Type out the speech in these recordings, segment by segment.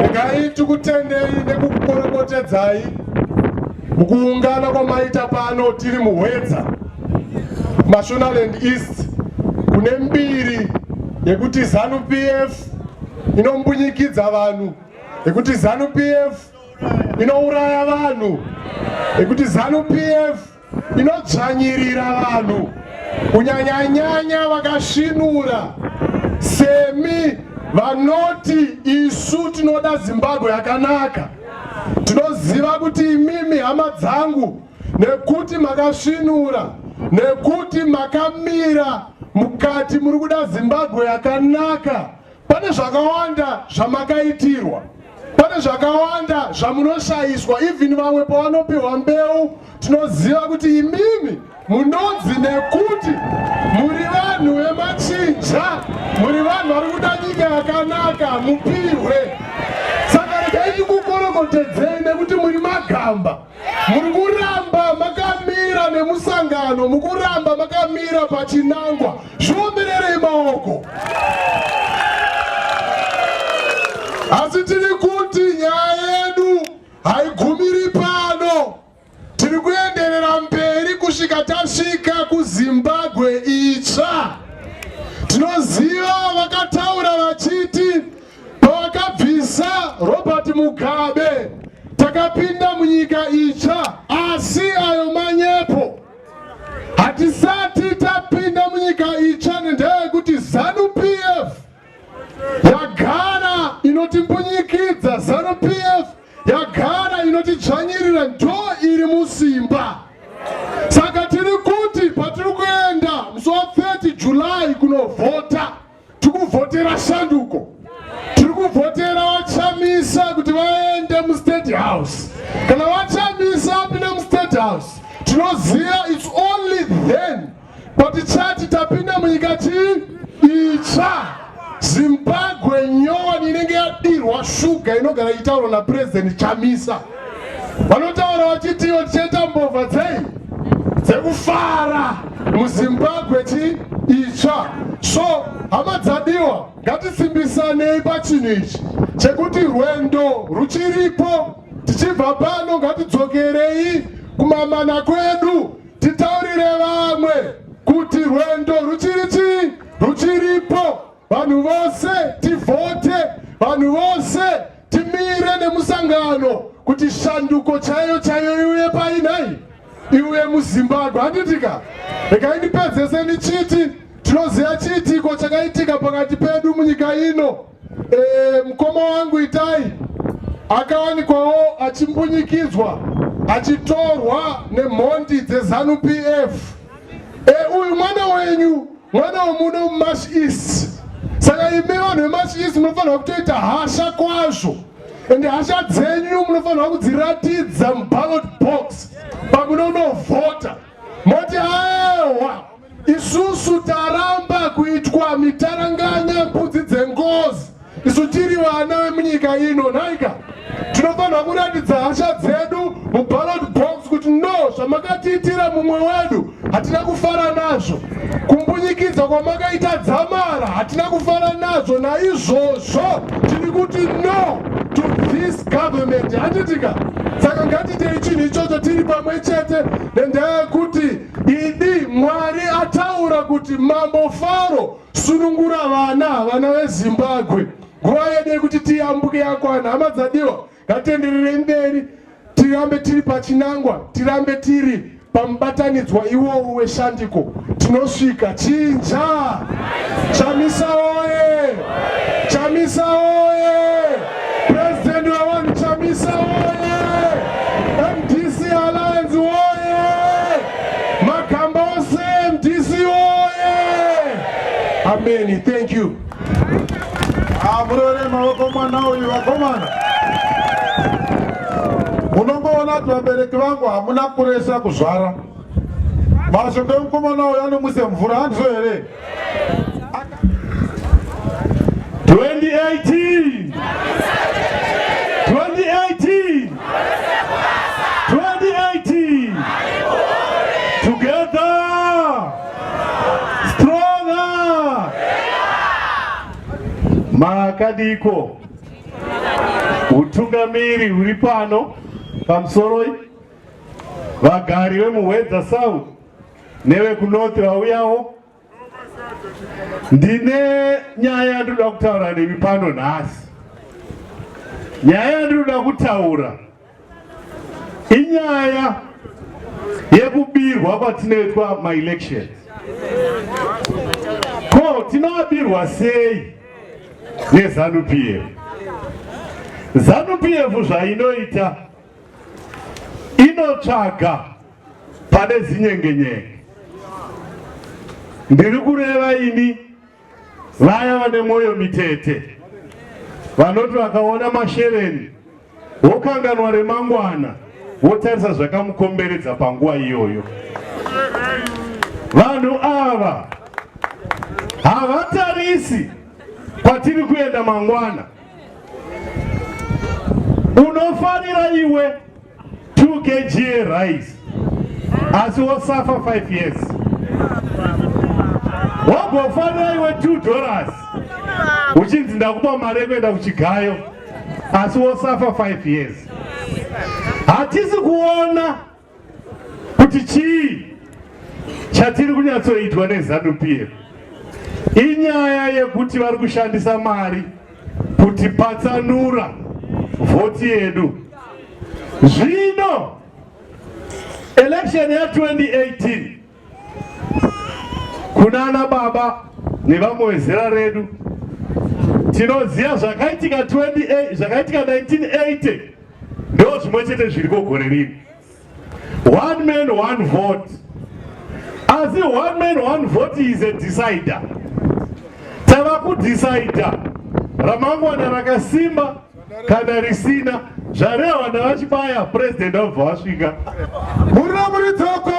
Regai tikutendei nekukukorokotedzai mukuungana kwamaita pano tiri muHwedza, Mashonaland East, kune mbiri yekuti Zanu PF inombunyikidza vanhu, yekuti Zanu PF inouraya vanhu, yekuti Zanu PF inodzvanyirira vanhu, kunyanyanyanya vakasvinura semi vanoti isu tinoda Zimbabwe yakanaka. Tinoziva kuti imimi hama dzangu, nekuti makasvinura, nekuti makamira mukati muri kuda Zimbabwe yakanaka, pane zvakawanda zvamakaitirwa, pane zvakawanda zvamunoshayiswa. Even vamwe pavanopiwa mbeu, tinoziva kuti imimi munonzi nekuti muri vanhu vemachinja, muri vanhu vari kuda nyika yakanaka, mupihwe. Saka regai tikukorokotedzei nekuti muri magamba, muri kuramba makamira nemusangano, mukuramba makamira pachinangwa. Zviomererei maoko. Asi tiri kuti nyaya yedu haigumiri pano, tiri kuenderera mberi kusvika tasvika kuZimbabwe itsva. Tinoziva vakataura vachiti pavakabvisa Robert Mugabe takapinda munyika itsva, asi ayo manyepo. Hatisati tapinda munyika itsva nendaa yekuti ZANU PF yagara inotimbunyikidza, ZANU PF yagara inotidzvanyirira, ndo iri musimba. Saka tiri kuti patiri kuenda musi wa 30 July kunovhota, tiri kuvhotera shanduko, tiri kuvhotera vaChamisa kuti vaende muState House. Kana vaChamisa apinda muState House, tinoziva it's only then patichati tapinda munyika chii itsva, Zimbabwe nyowani inenge yadirwa shuga inogara ichitaurwa naPurezidendi Chamisa. Vanotaura vachitiwo tichaita mbovha dzei dzekufara muZimbabwe chi itsva. So hama dzadiwa, ngatisimbisanei pachinhu ichi chekuti rwendo ruchiripo. Tichibva pano ngatidzokerei kumamana kwedu, titaurire vamwe kuti rwendo ruchiri chii, ruchiripo. Vanhu vose tivhote, vanhu vose timire nemusangano kuti shanduko chaiyo chaiyo iuye painai, iuye muZimbabwe. Handitika? Regai ndipedzese ndichiti tinoziva chiitiko chakaitika pakati pedu munyika ino. Mukoma wangu Itai akawanikwawo achimbunyikidzwa, achitorwa nemhondi dzeZANU PF. Uyu mwana wenyu, mwana wemuno muMash East. Saka imi vanhu veMash East munofanirwa kutoita hasha kwazvo, ende hasha dzenyu munofanirwa kudziratidza muballot box pamunonovhota, moti aewa, isusu taramba kuitwa mitaranganya mbudzi dzengozi, isu tiri vana vemunyika ino. Nhaika, tinofanirwa kuratidza hasha dzedu muballot box kuti no, zvamakatiitira mumwe wedu hatina kufara nazvo, kumbunyikidza kwamakaita Dzamara hatina kufara nazvo, naizvozvo tiri kuti no to this government. Handitika? Saka ngatitei chinhu ichocho tiri pamwe chete, nendaa yekuti idi Mwari ataura kuti mambo Faro sunungura vana veZimbabwe. Nguva yedu yekuti tiyambuke yakwana. Hama dzadiwa, ngatiendererei mberi, tirambe tiri pachinangwa, tirambe tiri pamubatanidzwa iwowu weshandiko, tinosvika. Chinja! Chamisa oye! Chamisa oye! President wevanhu Chamisa oye! MDC Alliance oye! Magamba ose MDC oye! Ameni. Thank you. Amurore maoko mwana uyu. Vakomana, munongoona kuti vabereki vangu hamuna kuresa kuzvara. Mashoko emukomana uyu anomwise mvura, handizvo here? 2018, 2018, 2018, together stronger. Makadiko? Utungamiri huri pano pamusoroi, vagari vemuHwedza South nevekuNorth vauyawo. Ndine nyaya yandinoda kutaura nemi pano nhasi. Nyaya yandinoda kutaura inyaya yekubirwa kwatinoitwa maelections. Ko tinoabirwa sei neZanu PF? Zanu PF zvainoita, inotsvaga pane zinyengenyenge. Ndiri kureva ini vaya vane mwoyo mitete vanoti vakaona mashereni vokanganwa remangwana, votarisa zvakamukomberedza panguva iyoyo. Vanhu ava havatarisi kwatiri kuenda mangwana. Unofarira iwe 2 kg rice asi wosafa 5 years, wagofanira iwe $2 uchinzi ndakupa mari yekuenda kuchigayo asi wosafa 5 years. Hatisi kuona kuti chii chatiri kunyatsoitwa neZanu PF. Inyaya yekuti vari kushandisa mari kuti patsanura vhoti yedu. Zvino election ya2018, kuna ana baba nevamwe vezera redu tinoziva zvakaitika 28, zvakaitika 1980 ndo zvimwe chete zviriko gore rino. One man, one vote. Asi one man, one vote is a decider. Tava kudecider ramangwana rakasimba kana risina. Zvarehwa naVaChibaya, president wabva wasvika. Murira muri tsoko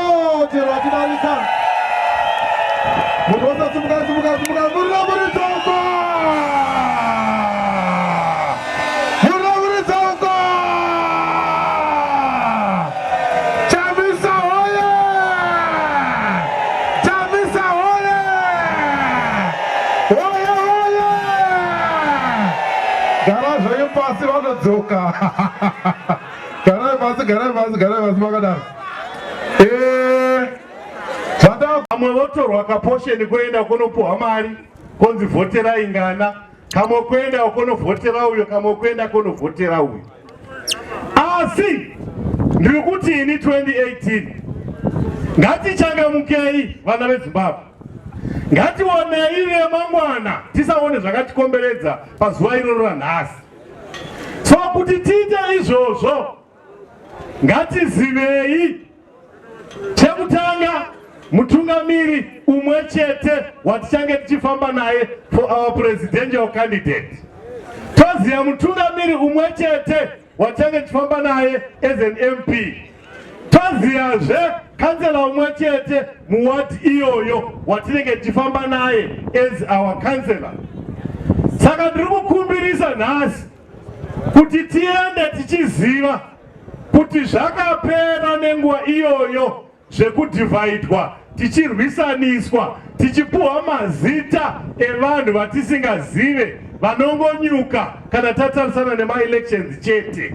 chero vachidarika. Munhu wose simuka, simuka, simuka. Murira muri tsoko, murira muri tsoko. Chamisa hoye! Chamisa hoye! Hoye hoye! Gara zvenyu pasi, vanodzoka. Garai pasi, garai pasi, garai pasi makadaro. Zvada. Vamwe votorwa kaportion kuenda kunopuhwa mari, konzi vhoterai ngana, kamwe kuenda kunovhotera uyo, kamwe kuenda kunovhotera uyo. Asi ndiri kuti ini 2018 ngatichangamukei, vana veZimbabwe. Ngationei remangwana, tisaone zvakatikomberedza pazuva iroro ranhasi. So kuti tiite izvozvo, ngatizivei chekutanga, mutungamiri umwe chete watichange tichifamba naye for our presidential candidate. Toziva mutungamiri umwe chete watichange tichifamba naye as an MP. Toziyazve kansela umwe chete muwadi iyoyo watinenge tichifamba naye as our councillor. Saka ndiri kukumbirisa nhasi kuti tiende tichiziva kuti zvakapera nenguva iyoyo zvekudhivhaidwa, tichirwisaniswa, tichipuhwa mazita evanhu vatisingazive vanongonyuka kana tatarisana nemaelections chete.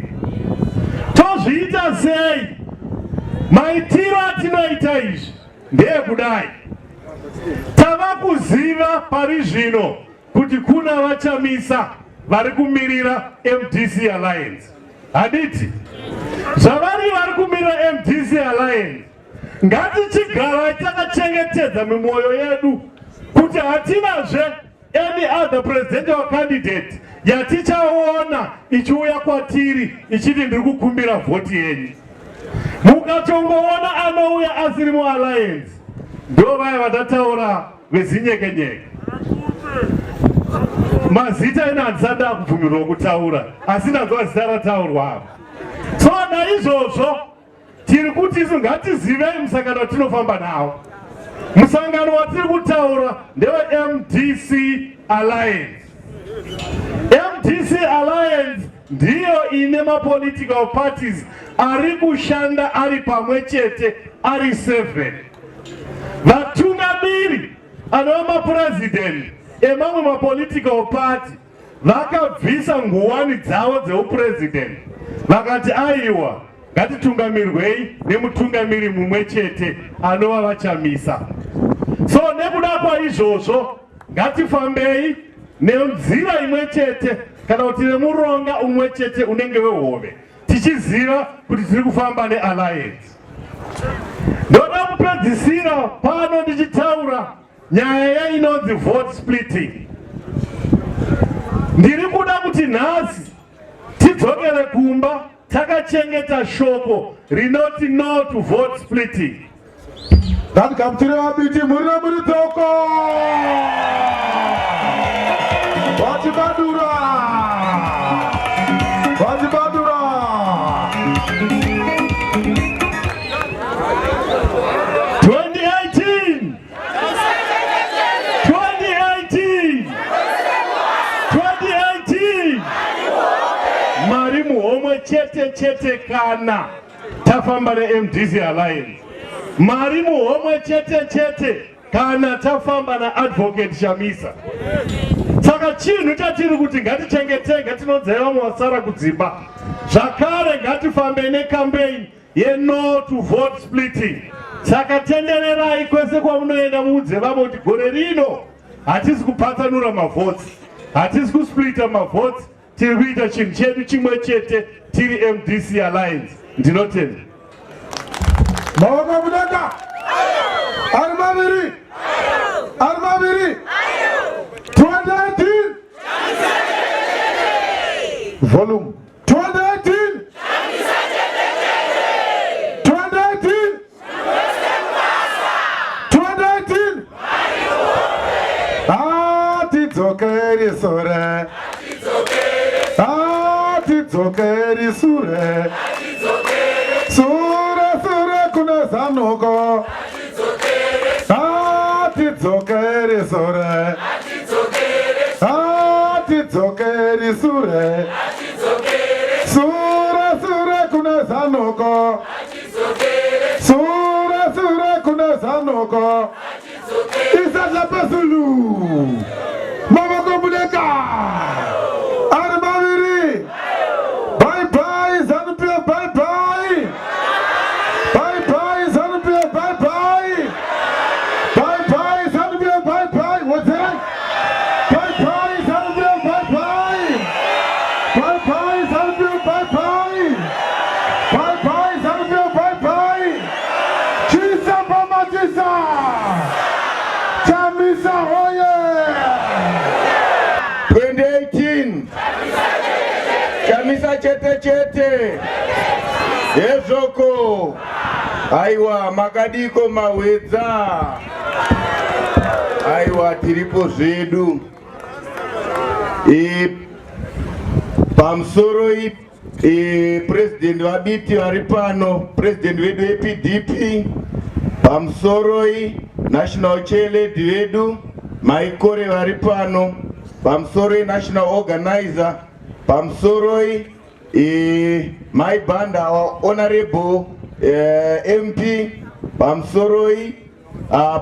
Tozviita sei? Maitiro atinoita izvi ndeyekudai: tava kuziva pari zvino kuti kuna vaChamisa vari kumirira MDC Alliance, handiti? Zvavari vari kumirira MDC Alliance, ngatichigarai takachengetedza mimwoyo yedu kuti hatinazve any other presidential candidate yatichaona ichiuya kwatiri ichiti ndiri kukumbira vhoti yenyu. Mukatongoona anouya asiri mualliance, ndo vaya vatataura vezinyekenyeke. Mazita ena handisati akubvumirwa kutaura, asi ndanzwa zita rataurwa apa. So naizvozvo tiri kuti isu ngatizivei musangano watinofamba nawo. Musangano watiri kutaura ndeweMDC Alliance. MDC Alliance ndiyo ine mapolitical parties ari kushanda ari pamwe chete ari 7. Vatungamiri anova mapurezidendi emamwe mapolitical party. Vakabvisa nguwani dzavo dzeupresident vakati aiwa, ngatitungamirwei nemutungamiri mumwe chete anova VaChamisa. So nekuda kwaizvozvo ngatifambei nenzira imwe chete kana kuti nemuronga umwe chete unenge wehove, tichiziva kuti tiri kufamba nealliance. Ndoda kupedzisira pano ndichitaura nyaya yainonzi vote splitting. Ndiri kuda kuti nhasi tidzokere kumba takachengeta shoko rinoti no to vote splitting. Ngatigamuchire VaBiti muri nemuridzoko vachibadura vachibadura. 2018 2018 2018, mari muhomwe chete chete kana tafamba neMDC Alliance, mari muhomwe chete chete kana tafamba naAdvocate Chamisa. Saka chinhu chatiri kuti ngatichengetei, ngatinonzai vamwe vasara kudzimba zvakare, ngatifambe necampaign yeno to vote splitting. Saka tendererai kwese kwamunoenda, muudze vamwe kuti gore rino hatisi kupatsanura mavotes, hatisi kusplita mavotes, tiri kuita chinhu chedu chimwe chete tiri MDC Alliance. Ndinotenda. Maoko mudenga ari maviri, ari maviri. 2018 volume 2018 2018 2018. Hatidzokeri sure, hatidzokeri sure, sure sure kune ZANU ko. Hatidzokeri sure, hatidzokeri sure, sure sure kune ZANU ko, sure sure kune ZANU ko. Isandla phezulu, mavoko mudenga ari maviri. Bye bye ZANU PF, bye bye, bye bye ZANU PF, bye bye, bye bye ZANU PF, bye bye. Wodzerai. Bye bye ZANU PF, bye bye, bye bye ZANU PF, bye bye, bye bye ZANU PF, bye bye. Chisa pamatisa, Chamisa hoye! 2018 Chamisa chete chete. Hezvoko, aiwa, makadiko mahwedza? Aiwa, tiripo zvedu. Pamusoro President VaBiti vari pano, president vedu vePDP. Pamusoroi national chairlady vedu Maikore vari pano. Pamusoroi national organizer. Pamusoroi Mai Banda, our honorable MP. Pamusoroi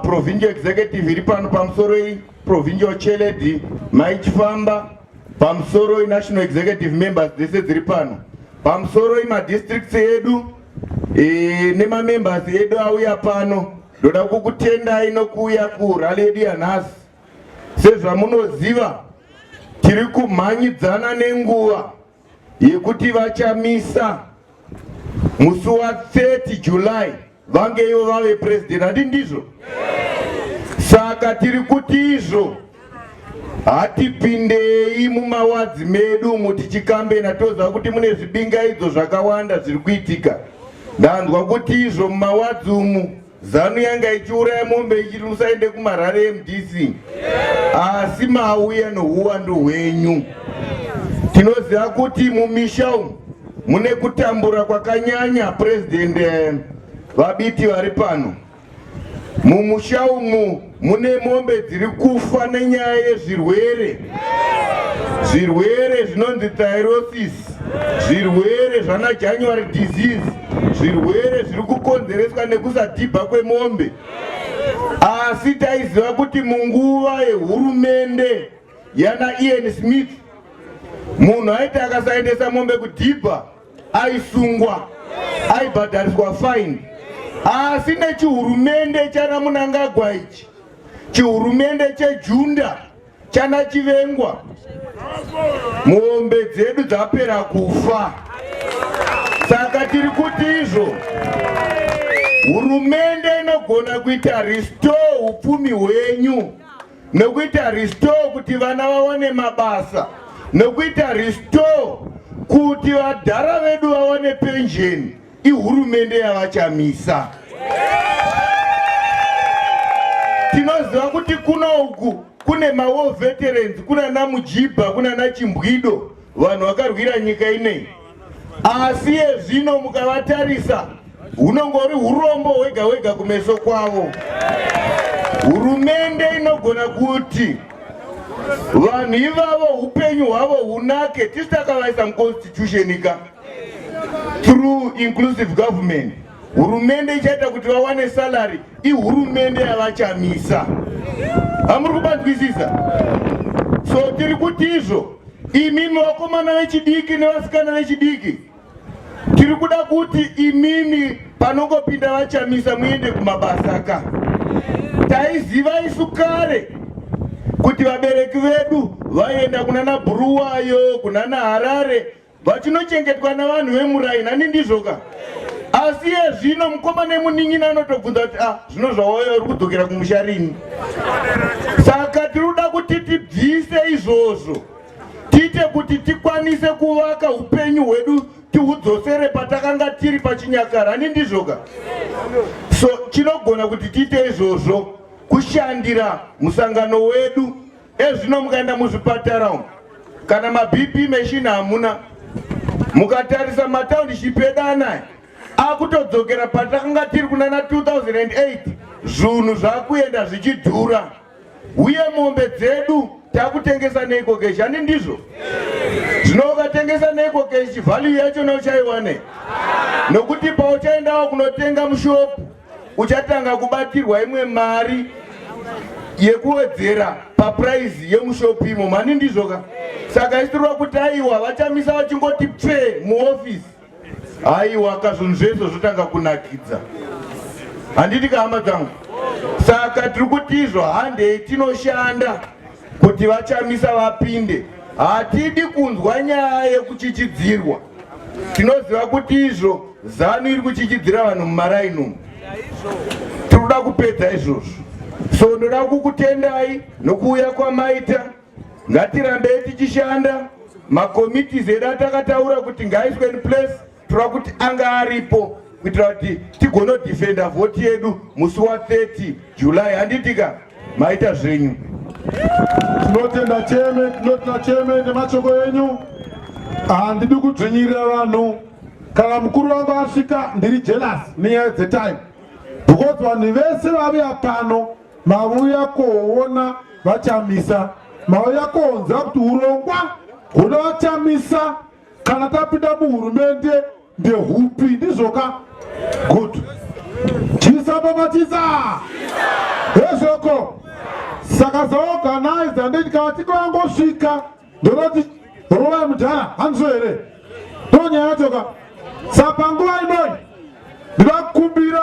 provincial executive iri pano. Pamusoroi provincial chairlady Mai Chifamba. Pamusoroi national executive members dzese dziri pano. Pamusoroi madistricts edu nemamembers edu auya pano. Ndoda kukutendai nokuuya kurally yedu yanhasi. Sezvamunoziva, tiri kumhanyidzana nenguva yekuti VaChamisa musi wa30 July vange ivo vave president, handi ndizvo? Saka tiri kuti izvo hatipindei mumawards medu umu tichikambena. Toziva kuti mune zvibingaidzo zvakawanda zviri kuitika. Ndanzwa kuti izvo mumawards umu ZANU yanga ichiuraya mombe ichiti musaende kumarally MDC, asi mauya nouwandu hwenyu. Tinoziva kuti mumisha umu mune kutambura kwakanyanya. President VaBiti vari pano, mumusha umu mune mombe dziri kufa nenyaya yezvirwere, zvirwere zvinonzi theileriosis, zvirwere zvana January disease, zvirwere zviri kukonzereswa nekusadhibha kwemombe. Asi taiziva kuti munguva yehurumende yana Ian Smith Munhu aiti akasaendesa mombe kudhibha aisungwa, aibhadhariswa fine. Asi nechihurumende chana Mnangagwa ichi, chihurumende chejunda chana Chivengwa, mombe dzedu dzapera kufa. Saka tiri kuti izvo hurumende inogona kuita restore upfumi hwenyu, nekuita restore kuti vana vawane mabasa, nekuita restore kuti vadhara vedu vawane penjeni, ihurumende yavaChamisa. Tinoziva kuti kuno uku kune mawar veterans, kuna naMujibha, kuna naChimbwido, vanhu vakarwira nyika inei. Asi yezvino mukavatarisa hunongori urombo hwega hwega kumeso kwavo. Hurumende inogona kuti vanhu ivavo upenyu hwavo hunake, tisu takavaisa muconstitution ka through inclusive government. Hurumende ichaita kuti vawane salary, ihurumende yavaChamisa. Hamuri kubanzwisisa? So tiri kuti izvo imimi vakomana vechidiki nevasikana vechidiki, tiri kuda kuti imimi panongopinda vaChamisa muende kumabasa ka. Taiziva isu kare kuti vabereki vedu vaienda kunana Bhuruwayo, kunana Harare, vachinochengetwa navanhu vemuraini, ani ndizvo ka? Asi yezvino mukoma nemunin'ina anotobvunza kuti, ah, zvino zvawauya uri kudzokera kumusha rini? Saka tiri kuda kuti tibvise izvozvo, tiite kuti tikwanise kuvaka upenyu hwedu, tihudzosere patakanga tiri pachinyakare, ani ndizvo ka? So chinogona kuti tiite izvozvo kushandira musangano wedu. Ezvino mukaenda muzvipatara umu, kana maBP machine hamuna. Mukatarisa matownship edu anaya akutodzokera patakanga tiri kunana 2008. Zvinhu zvakuenda zvichidhura, uye mombe dzedu takutengesa neEcoCash, ani ndizvo? Zvino ukatengesa neEcoCash, value yachona uchaiwane nokuti pauchaendawo kunotenga mushopu uchatanga kubatirwa imwe mari yekuwedzera paprice yemushopu imo, mani ndizvo ka? Saka isitirwa kuti aiwa, vaChamisa vachingoti pfe muofisi, aiwa ka, zvinhu zvese zvotanga kunakidza, handiti ka, hama dzangu? Saka tiri kuti izvo handei tinoshanda kuti vaChamisa vapinde. Hatidi kunzwa nyaya yekuchichidzirwa. Tinoziva kuti izvo ZANU iri kuchichidzira vanhu mumaraini umu. Tiri kuda kupedza izvozvo. So ndoda kukutendai nokuuya kwamaita. Ngatirambei tichishanda. Macommittees edu atakataura kuti ngaiswe in place, toda kuti anga aripo kuitira kuti tigonodefenda vhoti yedu musi wa30 July, handiti ka? Maita zvenyu. Tinotenda chairman, tinotenda chairman nemashoko enyu. Handidi kudzvinyirira vanhu. Kana mukuru wangu asvika, ndiri jealous nenyaya dzetime, because vanhu vese vavuya pano mavuya koona vaChamisa, mauya koonza kuti urongwa huna vaChamisa kana tapinda muhurumende ndehupi, ndizvoka? Good. Chisa baba, chisa hezvoko. Saka zaorganizer ndeti kana tikangosvika ndonoti rovai mudhara, handizvo here? Ndonyaya yachoka. Saka panguva inoi ndinokumbira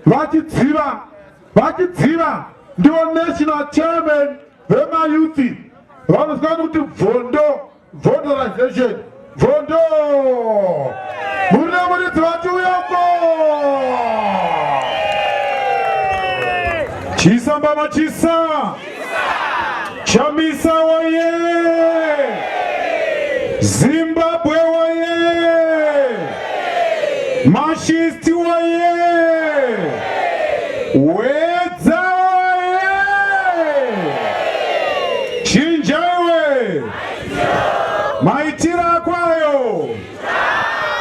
vaChidziva. VaChidziva ndivo national chairman vemayouth, vanoziva kuti bvondo bvondorization bvondo murine muridzi vatiuyako. Chisa mbama, chisa! Chamisa woye! Zimbabwe woye! Mashisti woye! Wedza woye! Chinjaiwe maitiro akwayo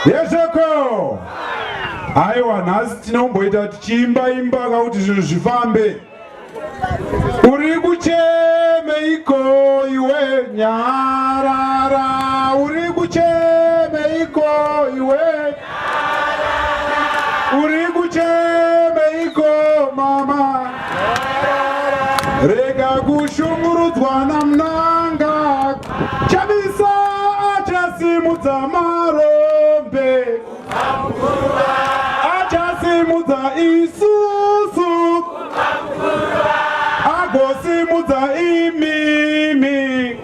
yezveko. Aiwa, nhasi tinomboita tichiimba imba kakuti zvinhu zvifambe. Uri kuchemeiko iwe? Nyarara. Uri kuchemeiko iwe? Uri kuchemeiko mama? Rega kushungurudzwa naMnanga. Chamisa. marombe achasimudza isusu agosimudza imimi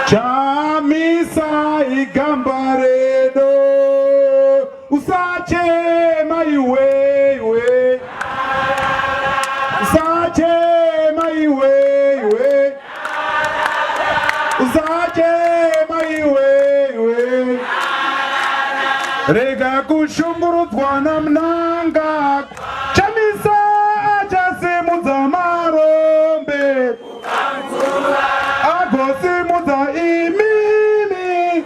Chamisa igamba redo usachema iwe iwe usachema iwe iwe usachema iwe iwe rega kushungurudzwa naMnangagwa Chamisa achasimudza marombe agosimudza imimi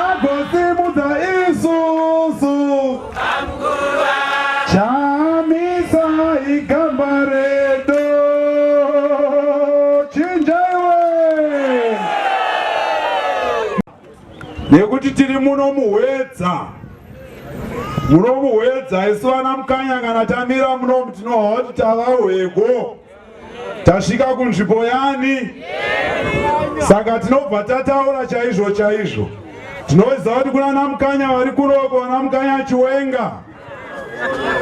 agosimudza isusu Chamisa igamba redo chinja iwe nekuti tiri muno muHwedza muno muHwedza isu vana Mukanya kana tamira muno tinohwa kuti tava hwego tasvika kunzvimbo yani saka tinobva tataura chaizvo chaizvo tinoziva kuti kuna naMukanya vari kunoko vana Mukanya Chiwenga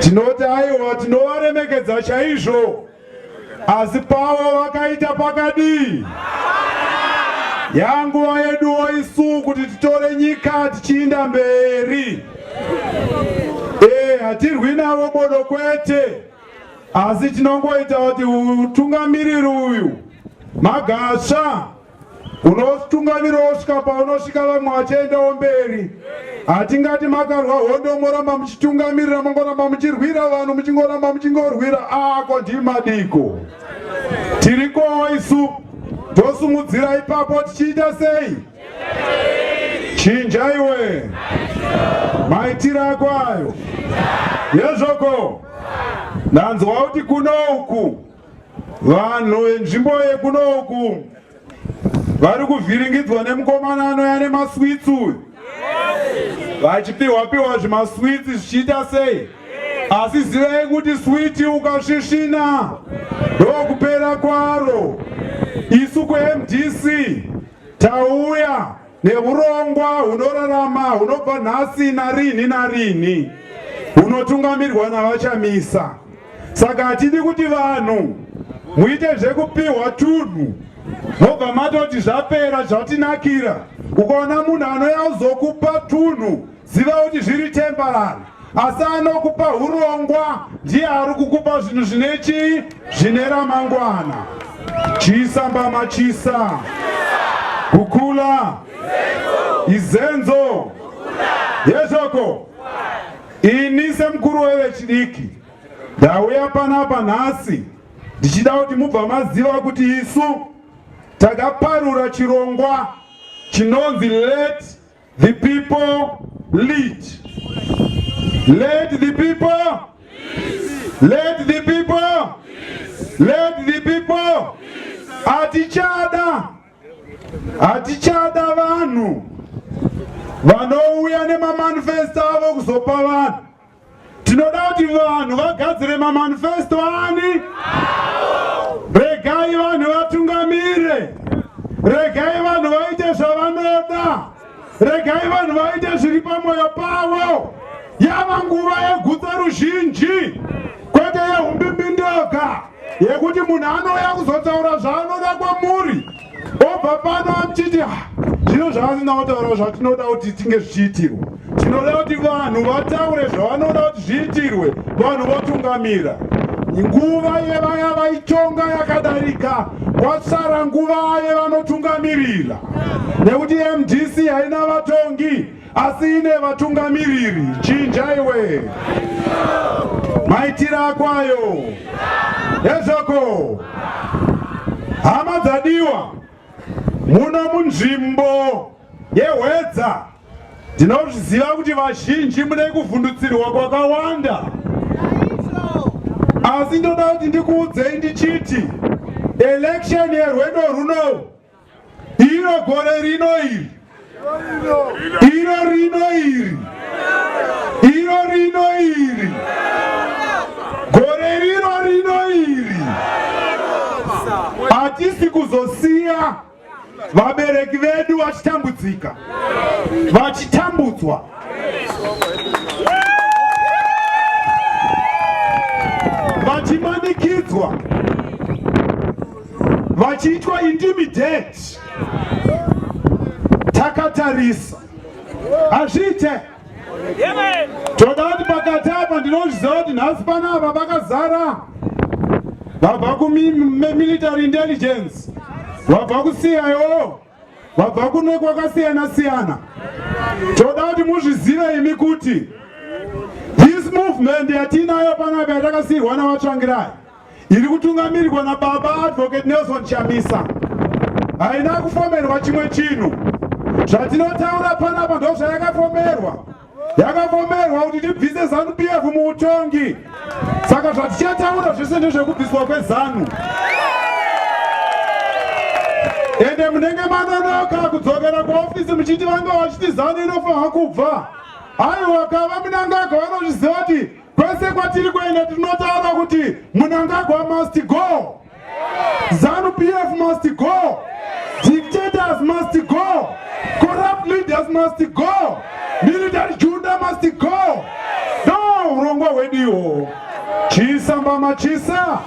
tinoti aiwa tinovaremekedza chaizvo asi pavo vakaita pakadii yanguva yeduwo isu kuti titore nyika tichiinda mberi e hatirwi navo bodo kwete asi tinongoita kuti utungamiriri uyu magasva unotungamirira wosvika paunosvika vamwe vachiendawo mberi hatingati makarwa hondo moramba muchitungamirira mongoramba muchirwira vanhu muchingoramba muchingorwira ako ndimadiko tirikowo isu tosumudzira ipapo tichiita sei chinja iwe maitiro ako ayo yezvoko ndanzwa kuti kuno uku vanhu venzvimbo yekuno uku vari kuvhiringidzwa nemukomana anoya nemaswitsi uyu vachipiwa piwa zvimaswitsi zvichiita sei asi zivai kuti switi ukasvisvina ndokupera kwaro isu kuMDC tauya neurongwa hunorarama hunobva nhasi narinhi narinhi hunotungamirwa naVaChamisa saka hatidi kuti vanhu muite zvekupiwa tunhu mobva matoti zvapera zvatinakira ukaona munhu anouya kuzokupa tunhu ziva kuti zviri temporary asi anokupa urongwa ndiye ari kukupa zvinhu zvine chii zvine ramangwana chisa mbama chisa kukula izenzo yezvoko ini semukuru wevechidiki ndauya panapa nhasi ndichida kuti mubva maziva kuti isu takaparura chirongwa chinonzi Let the People Lead. Let the people, let the people, let the people. Hatichada, hatichada vanhu vanouya nemamanifesto avo kuzopa vanhu. Tinoda kuti vanhu vagadzire mamanifesto ani. Regai vanhu vatungamire, regai vanhu vaite zvavanoda, regai vanhu vaite zviri pamwoyo pavo. Yava nguva yegutsa ruzhinji, kwete yehumbimbindoga yekuti munhu anouya kuzotaura zvaanoda kwamuri obva pano amuchiti zvino zvaasina kutaura zvatinoda kuti tinge zvichiitirwa. Tinoda kuti vanhu vataure zvavanoda kuti zviitirwe, vanhu votungamira. Nguva yevaya vaitonga yakadarika, kwasara nguva yevanotungamirira, nekuti MDC haina vatongi asi ine vatungamiriri. Chinja iwe maitiro ako ayo ezvoko. Hama dzadiwa, muno munzvimbo yeHwedza ndinozviziva kuti vazhinji mune kuvhundutsirwa kwakawanda, asi ndoda kuti ndikuudzei ndichiti election yerwendo runo iro gore rino iri iro rino iri iro rino iri gore rino rino iri hatisi kuzosiya vabereki vedu. vachitambudzika, vachitambudzwa. Vachimanikidzwa, vachiitwa intimidate, takatarisa. Hazviite. Toda kuti pakati apa, ndinozviziva kuti nhasi panapa vakazara vabva kumilitary intelligence, vabva kuCIO, vabva kune kwakasiyana siyana. Toda kuti muzvizive imi kuti this movement yatinayo panapa, yatakasiyirwa navaTsvangirai, iri kutungamirirwa nababa Advocate Nelson Chamisa, haina kufomerwa chimwe chinhu. Zvatinotaura panapa ndo zvayakafomerwa. Yakafomerwa kuti tibvise ZANU PF muutongi. Saka zvatichataura zvese ndezvekubviswa kweZANU. Ende munenge manonoka kudzokera kuofisi muchiti vanga vachiti ZANU inofanira kubva. Aiwa, kava Mnangagwa vanozviziva kuti kwese kwatiri kuenda tinotaura kuti Mnangagwa must go, ZANU PF must go, dictators must go, corrupt leaders must go, military junta must go. Ndo urongwa hwedu ihwohwo. Chisa mbama, chisa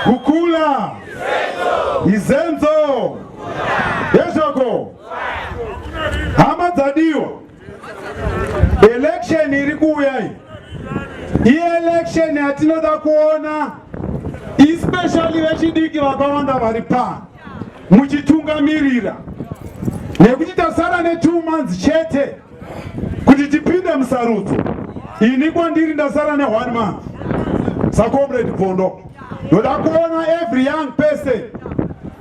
kukula izenzo yezvoko. Hama dzadiwa, election iri kuuya iyi ielection yatinoda kuona, especially vechidiki vakawanda vari pano muchitungamirira, nekuti tasara ne2 months chete kuti tipinde musarudzo. Ini kwandiri ndasara ne1 month saComrade Bvondo. Ndoda kuona every young person.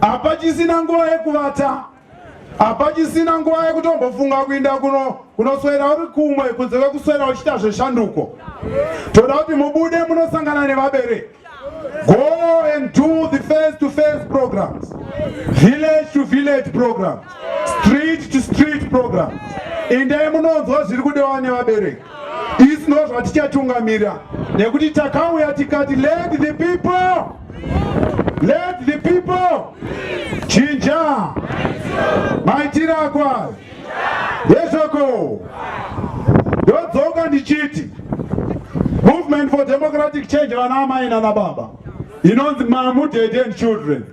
Hapachisina nguva yekuvata, hapachisina nguva yekutombofunga kuinda kuno kunoswera uri kumwe kunze kwekuswera uchiita zveshanduko. Toda kuti mubude munosangana nevabereki. Go and do the face to face programs, village to village programs, street to street programs. Indai munonzwa zviri kudewa nevabereki. Isi ndo zvatichatungamira, nekuti takauya tikati, "Let the people, let the people chinja maitiro akwayo." Yezvoko ndodzoka ndichiti Movement for Democratic Change, vana amai nana baba, inonzi Mum, Daddy and Children.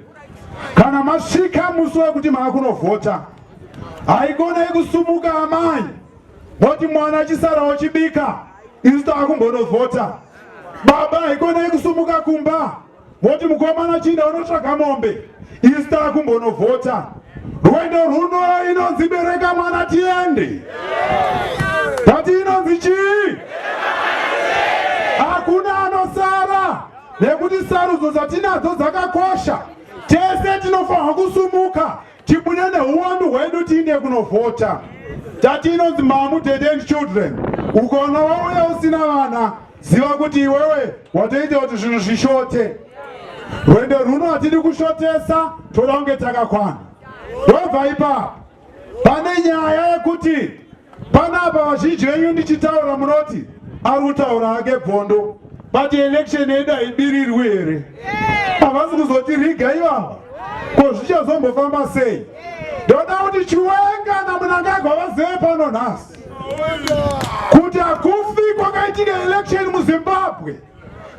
Kana masvika musi wekuti maakunovhota, haikonei kusumuka amai voti mwana achisara uchibika, isu taakumbonovhota. Baba, haikonei kusumuka kumba voti mukomana chinda unotsvaga mombe, isu taakumbonovhota. Rwendo runo inonzi bereka mwana tiende. Tati inonzi chii? Hakuna anosara, nekuti sarudzo dzatinadzo dzakakosha. Tese tinofanirwa kusumuka, tibude neuwandu hwedu, tiinde kunovhota. Tati inonzi Mum, Daddy and Children. Ukaona wauya usina vana, ziva kuti iwewe watoita kuti zvinhu zvishote. Rwendo runo hatidi kushotesa, toda kunge takakwana. Ndobva ipapo pane nyaya yekuti panapa vazhinji venyu ndichitaura munoti ari kutaura hake Bvondo, but election yedu haibirirwi here? Havasi kuzotiriga ivava? Ko zvichazombofamba sei? Ndoda kuti Chiwenga naMnangagwa vazive pano nhasi kuti hakufi kwakaitika election muZimbabwe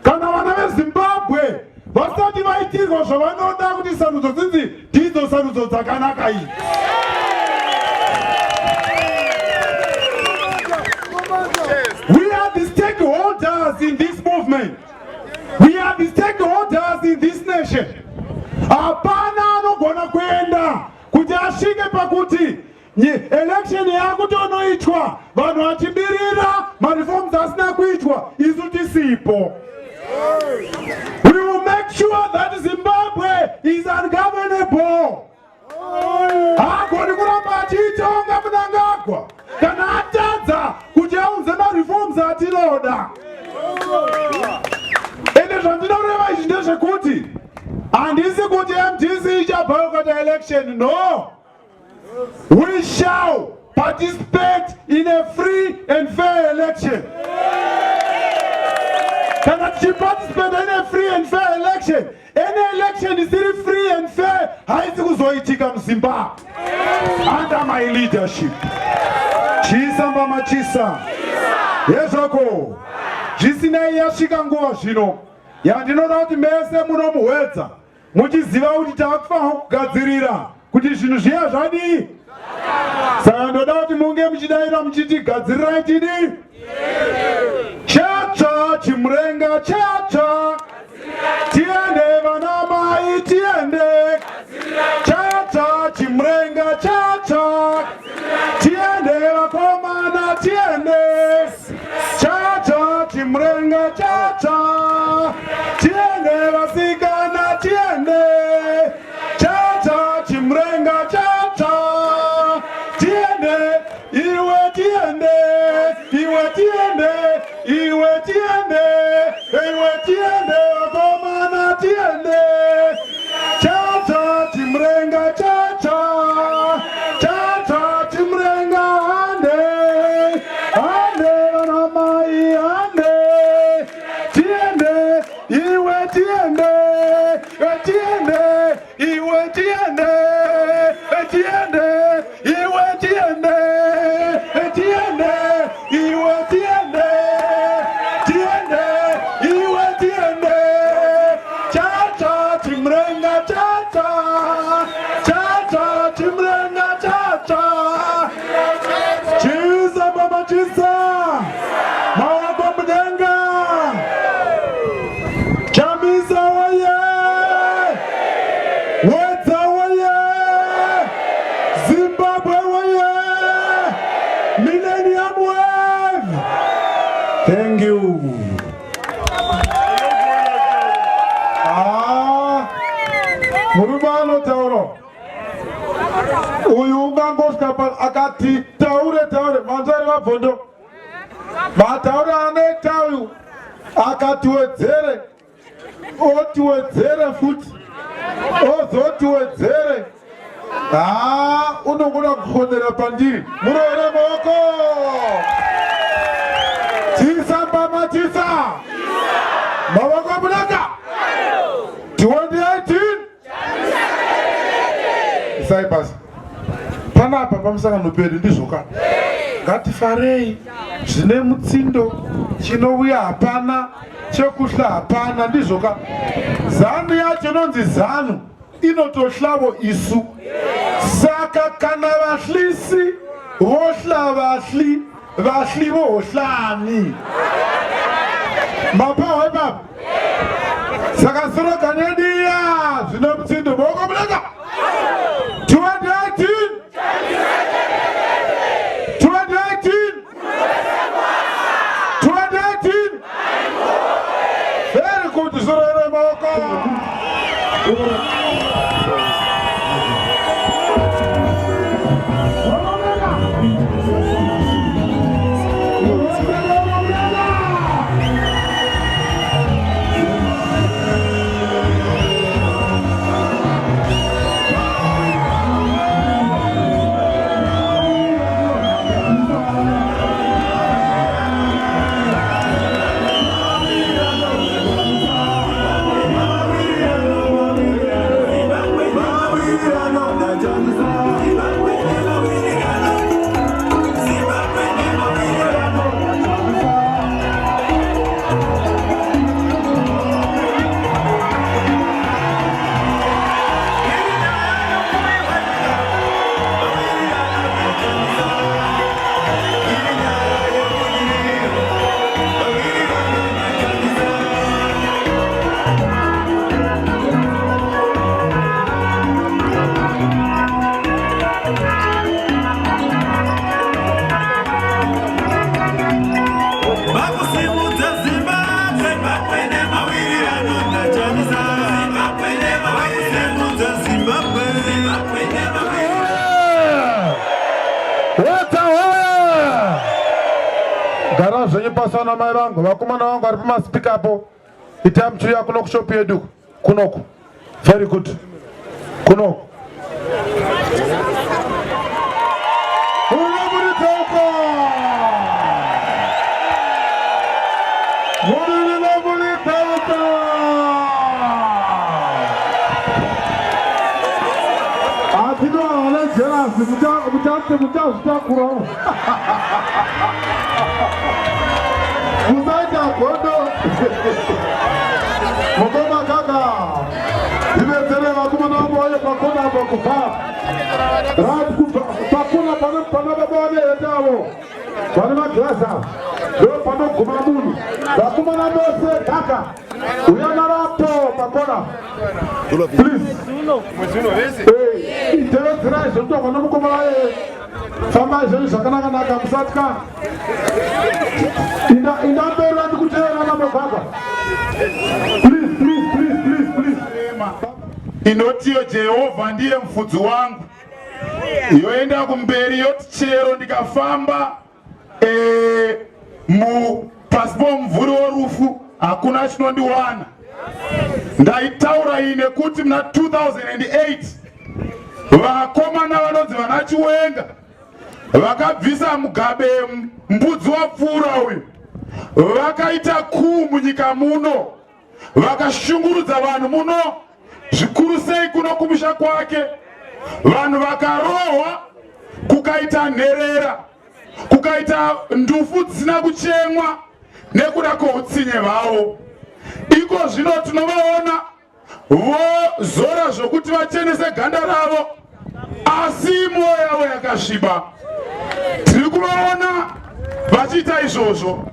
kana vana veZimbabwe vasati vaitirwa zvavanoda, kuti sarudzo dzinzi ndidzo sarudzo dzakanaka idzi. We are the stakeholders in this movement. We are the stakeholders in this nation. Hapana anogona kuenda kuti asvike pakuti election yakutonoitwa vanhu vachibirira, mareforms asina kuitwa, isu tisipo. We will make sure that Zimbabwe is ungovernable. Haagoni kuramba achiitonga Mnangagwa kana atadza kuti aunze mareforms atinoda. Ende zvandinoreva izvi ndezvekuti handisi kuti MDC ichaboycota election. No, we shall participate in a free and fair election. Kana tichiparticipate in a free and fair election, Any election isiri free and fair haisi kuzoitika muZimbabwe under my leadership. Chisa mbama chisa yezvako. Zvisinei, yasvika nguva zvino yandinoda kuti mese munomuhwedza muchiziva kuti takufanira kugadzirira kuti zvinhu zviya zvadii. Saka ndoda kuti munge muchidaira muchiti gadzirirai tidii. Chatsva chimurenga chatsva, tiende vana mai tiende. Chatsva chimurenga chatsva, tiende vakomana tiende. Chatsva chimurenga chatsva, tiende vasikana tiende. Chatsva chimurenga chatsva, tiende iwe tiende, iwe tiende, iwe tiende, iwe tiende vakomana tiende. Chatsva chimurenga chatsva, chatsva chimurenga, hande hande vana mai hande, tiende iwe tiende, tiende iwe tiende, tiende iwe tiende, tiende iwe tiende, tiende iwe tiende. Chatsva chimurenga chatsva, chatsva chimurenga chatsva. Chisa baba chisa, maoko mudenga. Chamisa woye! Wedza woye! Zimbabwe woye! Millennium Wave! Thank you. Ah, murume anotaura uyu ungangosvika akati taure taure manzwari vabvondo mataure anoita uyu, akatiwedzere, otiwedzere futi, ozotiwedzere. Haa, unogona kufonera pandiri. Muroore maoko. Chisa mbama chisa, mavoko munaka. 2018 isai pasi panapa pamusangano pedu. Ndizvoka, ngatifarei zvine mutsindo. Chinouya hapana, chekuhla hapana. Ndizvoka, Zanu yacho inonzi Zanu inotohlavo isu. Saka kana vahlisi vohla vahli, vahli vohohlani mapahwa ipapa. Saka slogan yedu iya, zvine mutsindo, maoko mudenga. 2018, 2018, 2018. Very good. Zoroere maoko. Vakusimudza Zimbabwe mawirirano naChamisa. Vakusimudza Zimbabwe. Weta hoya! Gara zvenyu pasi vana mai vangu, vakomana vangu vari pamasipika apo. Itai muchiuya kuno kushopu yedu kunoku. Very good. Kunoku. Unoburitsa uko! Unoburitsa uko! Magirazi muchazvitakura. Musaita godo. Mukoma kaka. Ndibetsere vakomana vangu vauye pakona apo kubva. Right kubva pakona pana pana baba vane hete avo. Vane magirazi avo. Ndo panoguma munhu. Vakomana vose kaka. Uya navapo pakona. Please. Eh, tevedzerai zvekutaurwa nomukomana eh. Fambai zvenyu zvakanaka naka musatya. Inda inda mberi vandikuteera namagwagwa. Please, please, please, please, please. Inotiyo Jehovha ndiye mufudzi wangu, yoenda kumberi yoti chero ndikafamba e, mu pasi pomumvuri worufu hakuna chinondiwana. Ndaitaura iyi nekuti muna 2008 vakomana vanonzi vana Chiwenga vakabvisa Mugabe mbudzi wapfuura uyu, vakaita kuu munyika muno, vakashungurudza vanhu muno, zvikuru sei kuno kumusha kwake. Vanhu vakarohwa, kukaita nherera, kukaita ndufu dzisina kuchemwa nekuda kwoutsinye hwavo. Iko zvino tinovaona vozora zvokuti vachenese ganda ravo, asi mwoyo yavo yakasviba. Tiri kuvaona vachiita izvozvo,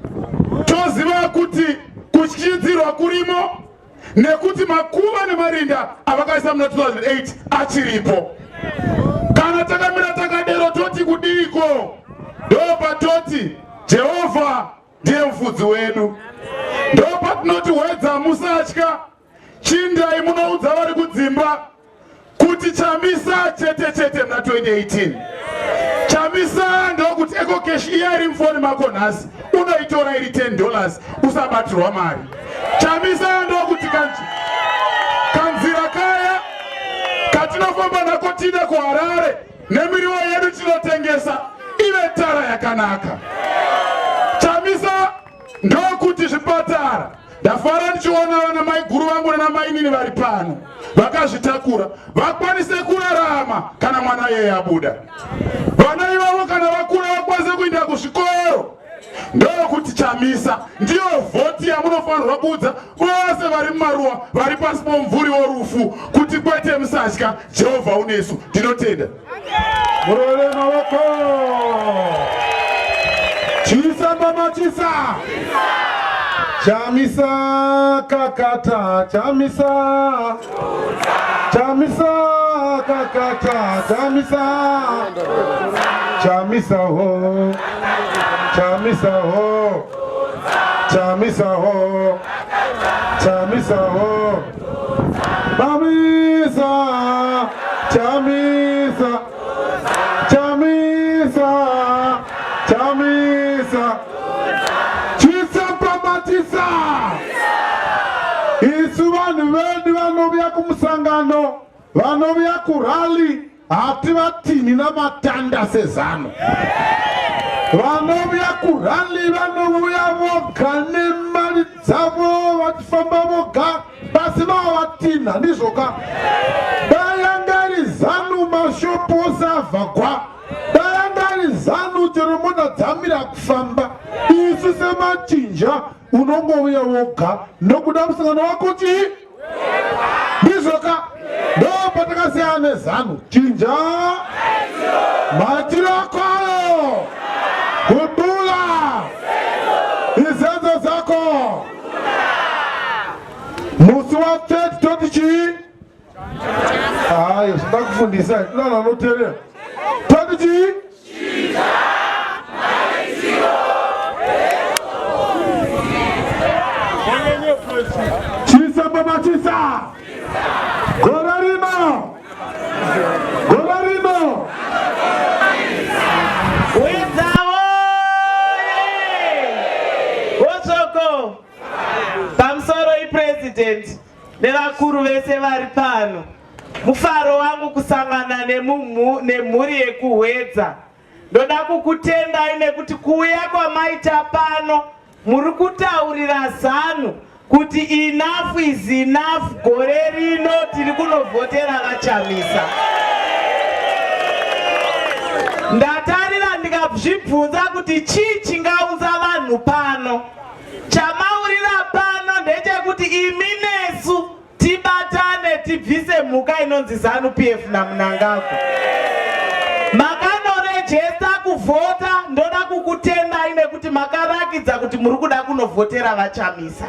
toziva kuti kutyidzirwa kurimo nekuti makuva nemarinda avakaisa muna 2008 achiripo. Kana takamira takadero toti kudiiko? Ndopatoti Jehovha ndiye mufudzi wedu. Ndopatinoti hwedza musatya, chindai munoudza vari kudzimba kuti Chamisa chete chete muna 2018. Chamisa ndokuti EcoCash iya iri mufoni mako nhasi unoitora iri 10 dollars usabatirwa mari. Chamisa ndokuti kanzira kaya katinofamba nako tiinde kuHarare nemiriwo yedu tinotengesa ive tara yakanaka. Chamisa ndokuti zvipatara. Ndafara ndichiona vana maiguru vangu nana mainini vari pano vakazvitakura vakwanise kurarama kana mwana yeye abuda. Vana ivavo kana vakura vakwanise kuenda kuzvikoro. Ndokuti Chamisa ndiyo vhoti yamunofanirwa kuudza vose vari mumaruwa vari pasi pomumvuri worufu kuti kwete, musatya, Jehovha unesu. Ndinotenda. Murove mavoko. Chisa mama chisa. Chamisa kakata chamisa. Chamisa kakata chamisa. Chamisa ho. Chamisa ho. Chamisa ho. Chamisa ho. Chamisa. Chamisa. Chamisa. Chamisa. Chisa pamatisa. Isu vanhu vedu vanouya kumusangano, vanouya kurally, hativatini namatanda sezano. Vanouya kurally vanouya voga nemari dzavo vachifamba voga pasi vavatina ndizvoka. Dai yanga iri Zanu mashopu ose avhagwa, dai yanga iri Zanu chero mota dzamira kufamba. Isu semachinja unongouya woga nokuda musangano wako chii ndizvoka. Ndo patakasiyana neZanu. Chinja maitiro ako ayo, kudula izenzo dzako. Musi wa 30 toti chii? Hayi, zvinoda kufundisa nana anoteerera. Toti chii? Chisa mama chisa. Gore rino. Gore rino. Wedzawo Wotsvoko pamusoro ipresident nevakuru vese vari pano. Mufaro wangu kusangana nemhuri yekuHwedza. Ndoda kukutendai nekuti kuuya kwamaita pano muri kutaurira Zanu kuti enough is enough. Gore rino tiri kunovhotera VaChamisa. Ndatarira ndikazvibvunza kuti chii chingaunza vanhu pano. Chamaurira pano ndechekuti imi nesu tibatane tibvise mhuka inonzi Zanu PF naMnangagwa. Makanorejesta kuvhota, ndoda kukutendai nekuti makarakidza kuti muri kuda kunovhotera vaChamisa.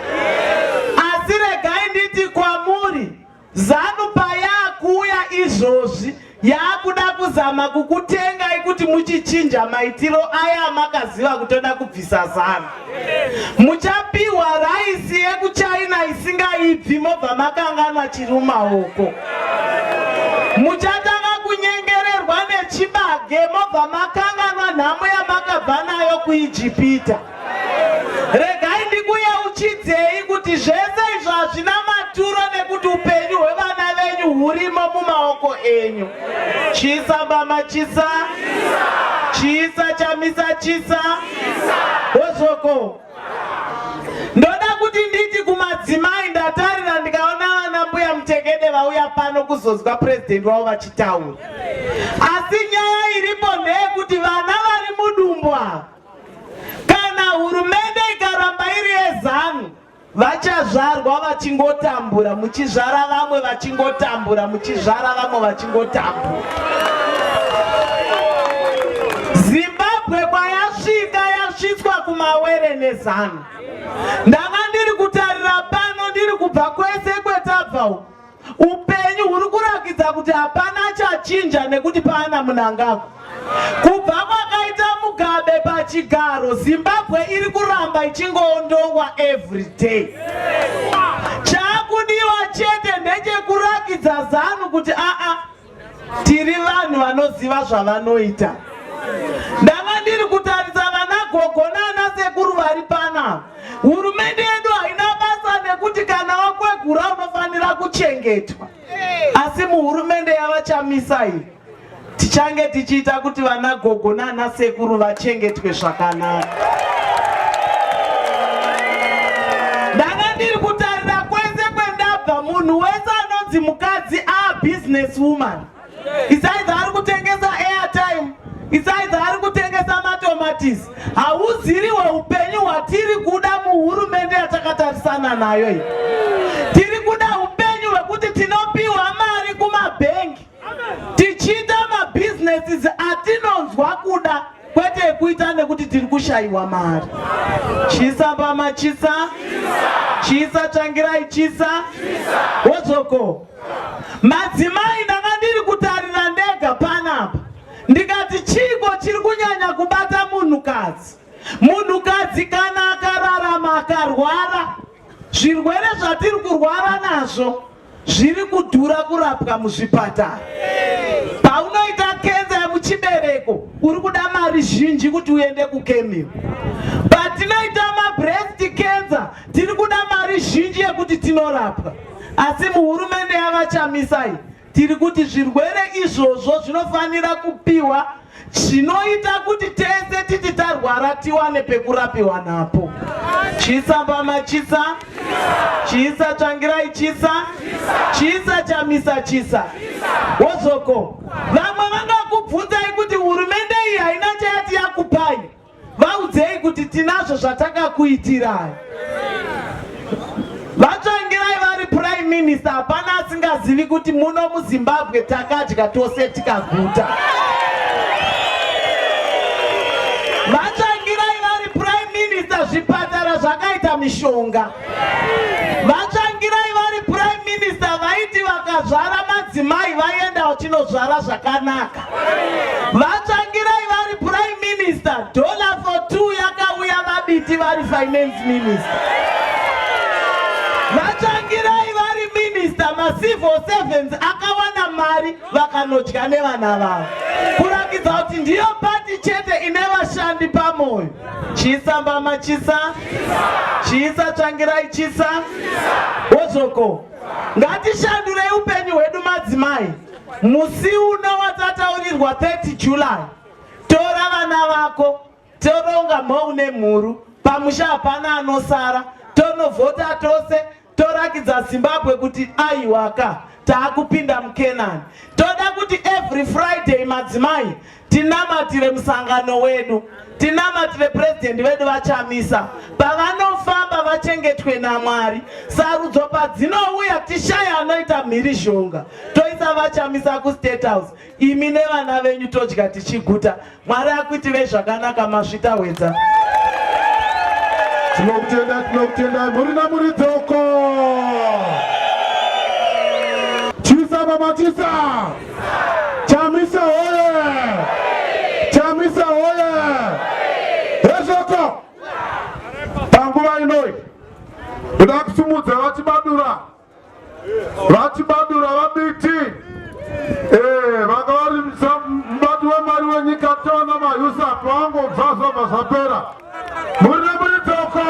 Asi regai nditi kwamuri, Zanu payakuuya izvozvi yakuda kuzama kukutengai kuti muchichinja maitiro aya amakaziva kutoda kubvisa Zanu. Muchapiwa raisi yekuChina isingaibvi mobva makanganwa chiri mumaoko. Muchatanga kunyengererwa nechibage mobva makanganwa nhamo yamakabva nayo kuIjipita. Regai ndikuyeuchidzei kuti zvese izvo hazvina maturo nekuti upenyu hwevana venyu hurimo mumaoko enyu. Chisa mbama chisa, chisa chamisa chisa, hozvoko. Ndoda kuti nditi kumadzimai, ndatarira ndikaona vana mbuya Mutekede vauya pano kuzonzwa purezidendi wavo vachitaura. Asi nyaya iripo ndeyekuti vana vari mudumbu ava, kana hurumende ikaramba iri yeZanu, vachazvarwa vachingotambura, muchizvara vamwe vachingotambura, muchizvara vamwe vachingotambura. Zimbabwe kwayasvika yasvitswa kumawere neZanu. Ndanga ndiri kutarira pano, ndiri kubva kwese kwetabva uku. Upenyu huri kurakidza kuti hapana chachinja nekuti paana Mnangagwa. Kubva kwakaita Mugabe pachigaro, Zimbabwe iri kuramba ichingoondongwa every day. Chaakudiwa chete ndechekurakidza Zanu kuti aa, tiri vanhu vanoziva zvavanoita. Ndanga ndiri kutarisa vana gogo nana sekuru vari panapa. Hurumende yedu haina basa nekuti kana wakwegura unofanira kuchengetwa, asi muhurumende yavaChamisa iyi tichange tichiita kuti vana gogo nana sekuru vachengetwe zvakanaka. Ndanga ndiri kutarira kwese kwendabva, munhu wese anonzi mukadzi a business woman. It's either ari kutengesa airtime, it's either ari kutengesa matomatisi. Hauziriwe upenyu hwatiri kuda muhurumende yatakatarisana nayo iyi. Tiri kuda upenyu hwekuti tinopiwa mari kumabhengi tichiita mabhizinesses atinonzwa kuda, kwete ekuita nekuti tiri kushayiwa mari. Chisa mbama chisa, chisa tsvangirai chisa, wozvoko. Madzimai, ndanga ndiri kutarira ndega panapa ndikati chiiko chiri kunyanya kubata munhukadzi? Munhukadzi kana akararama akarwara, zvirwere zvatiri kurwara nazvo zviri kudhura kurapwa muzvipatara. Paunoita kenza yemuchibereko uri kuda mari zhinji kuti uende kukemio. Patinoita mabreast cancer tiri kuda mari zhinji yekuti tinorapwa. Asi muhurumende yavaChamisa iyi tiri kuti zvirwere izvozvo zvinofanira kupiwa chinoita kuti tese titi tarwara tiwane pekurapiwa napo. Chisa mbama chisa, chisa tsvangirai chisa, chisa Chamisa chisa. Wozvoko, vamwe vangakubvunzai kuti hurumende iyi haina chayati yakupai. Vaudzei kuti tinazvo zvatakakuitirai. VaTsvangirai vari Prime Minister, hapana asingazivi kuti muno muZimbabwe takadya tose tikaguta. VaTsvangirai vari Prime Minister, zvipatara zvakaita mishonga. VaTsvangirai vari Prime Minister vaiti vakazvara madzimai vaienda vachinozvara zvakanaka. VaTsvangirai vari Prime Minister, dollar for two yakauya VaBiti vari Finance Minister. VaTsvangirai vari Minister, macivil servants akawana mari vakanodya nevana vavo, kurakidza kuti ndiyo pati chete ine vashandi pamoyo. Chisa mbama chisa, chisa tsvangirai chisa, wozvoko. Ngatishandurei upenyu hwedu madzimai. Musi uno watataurirwa 30 July, tora vana vako, toronga mhou nemhuru, pamusha hapana anosara, tonovhota tose, torakidza Zimbabwe kuti aiwaka. Taakupinda muKenani. Toda kuti every Friday madzimai tinamatire musangano wedu, tinamatire president vedu vaChamisa. Pavanofamba vachengetwe naMwari. Sarudzo padzinouya tishaya anoita mhirizhonga. Toisa vaChamisa kuState House. Imi nevana venyu todya tichiguta. Mwari akuitirei zvakanaka masvita hwedza. Tinokutenda, tinokutenda muri namuridzoko. Chisa mama chisa. Chamisa hoye. Chamisa hoye. Hezvoko. Panguva inoi ndoda kusimudza vachibadura VaChibadura VaBiti eh, vanga vari mubati wemari wenyika toona maUSAP vangobva zvobva zvapera. Muri nemuri toko!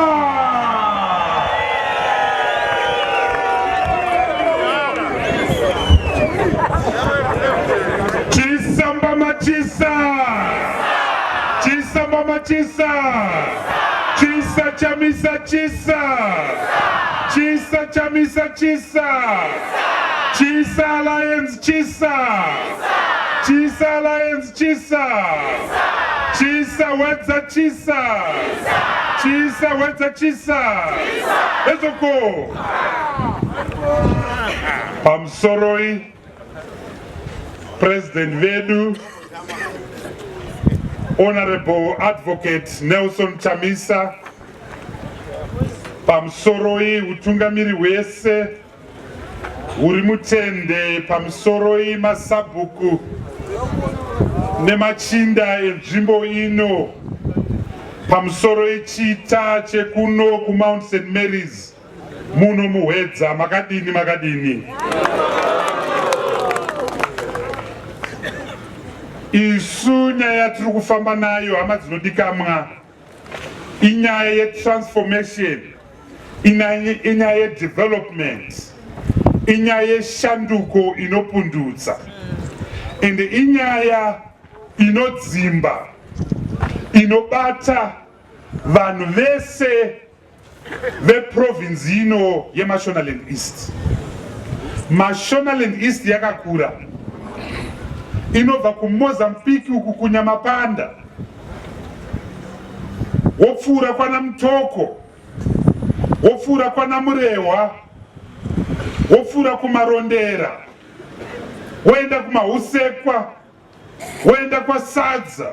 Chisamba machisa! Chisamba machisa! Chisa chamisa chisa! Chisa chamisa chisa. Chisa Alliance chisa. Chisa Alliance chisa. Chisa Wedza chisa. Chisa Wedza chisa. Ezoko. Pamusoroi President vedu Honorable Advocate Nelson Chamisa Pamusoroi hutungamiri hwese huri mutende pamusoroi masabhuku nemachinda enzvimbo ino pamusoroi chita chekuno kumount St Mary's muno muhwedza makadini makadini isu nyaya yatiri kufamba nayo hama dzinodikamwa inyaya yetransformation inyaya yedevelopment inyaya yeshanduko inopundutsa ende inyaya inodzimba inobata vanhu vese veprovince ino yeMashonaland East. Mashonaland East yakakura, inobva kuMozambique uku kuNyamapanda, wopfuura kwana Mutoko, wopfuura kwana Murehwa, wopfuura kuMarondera, woenda kuMahusekwa, woenda kwaSadza,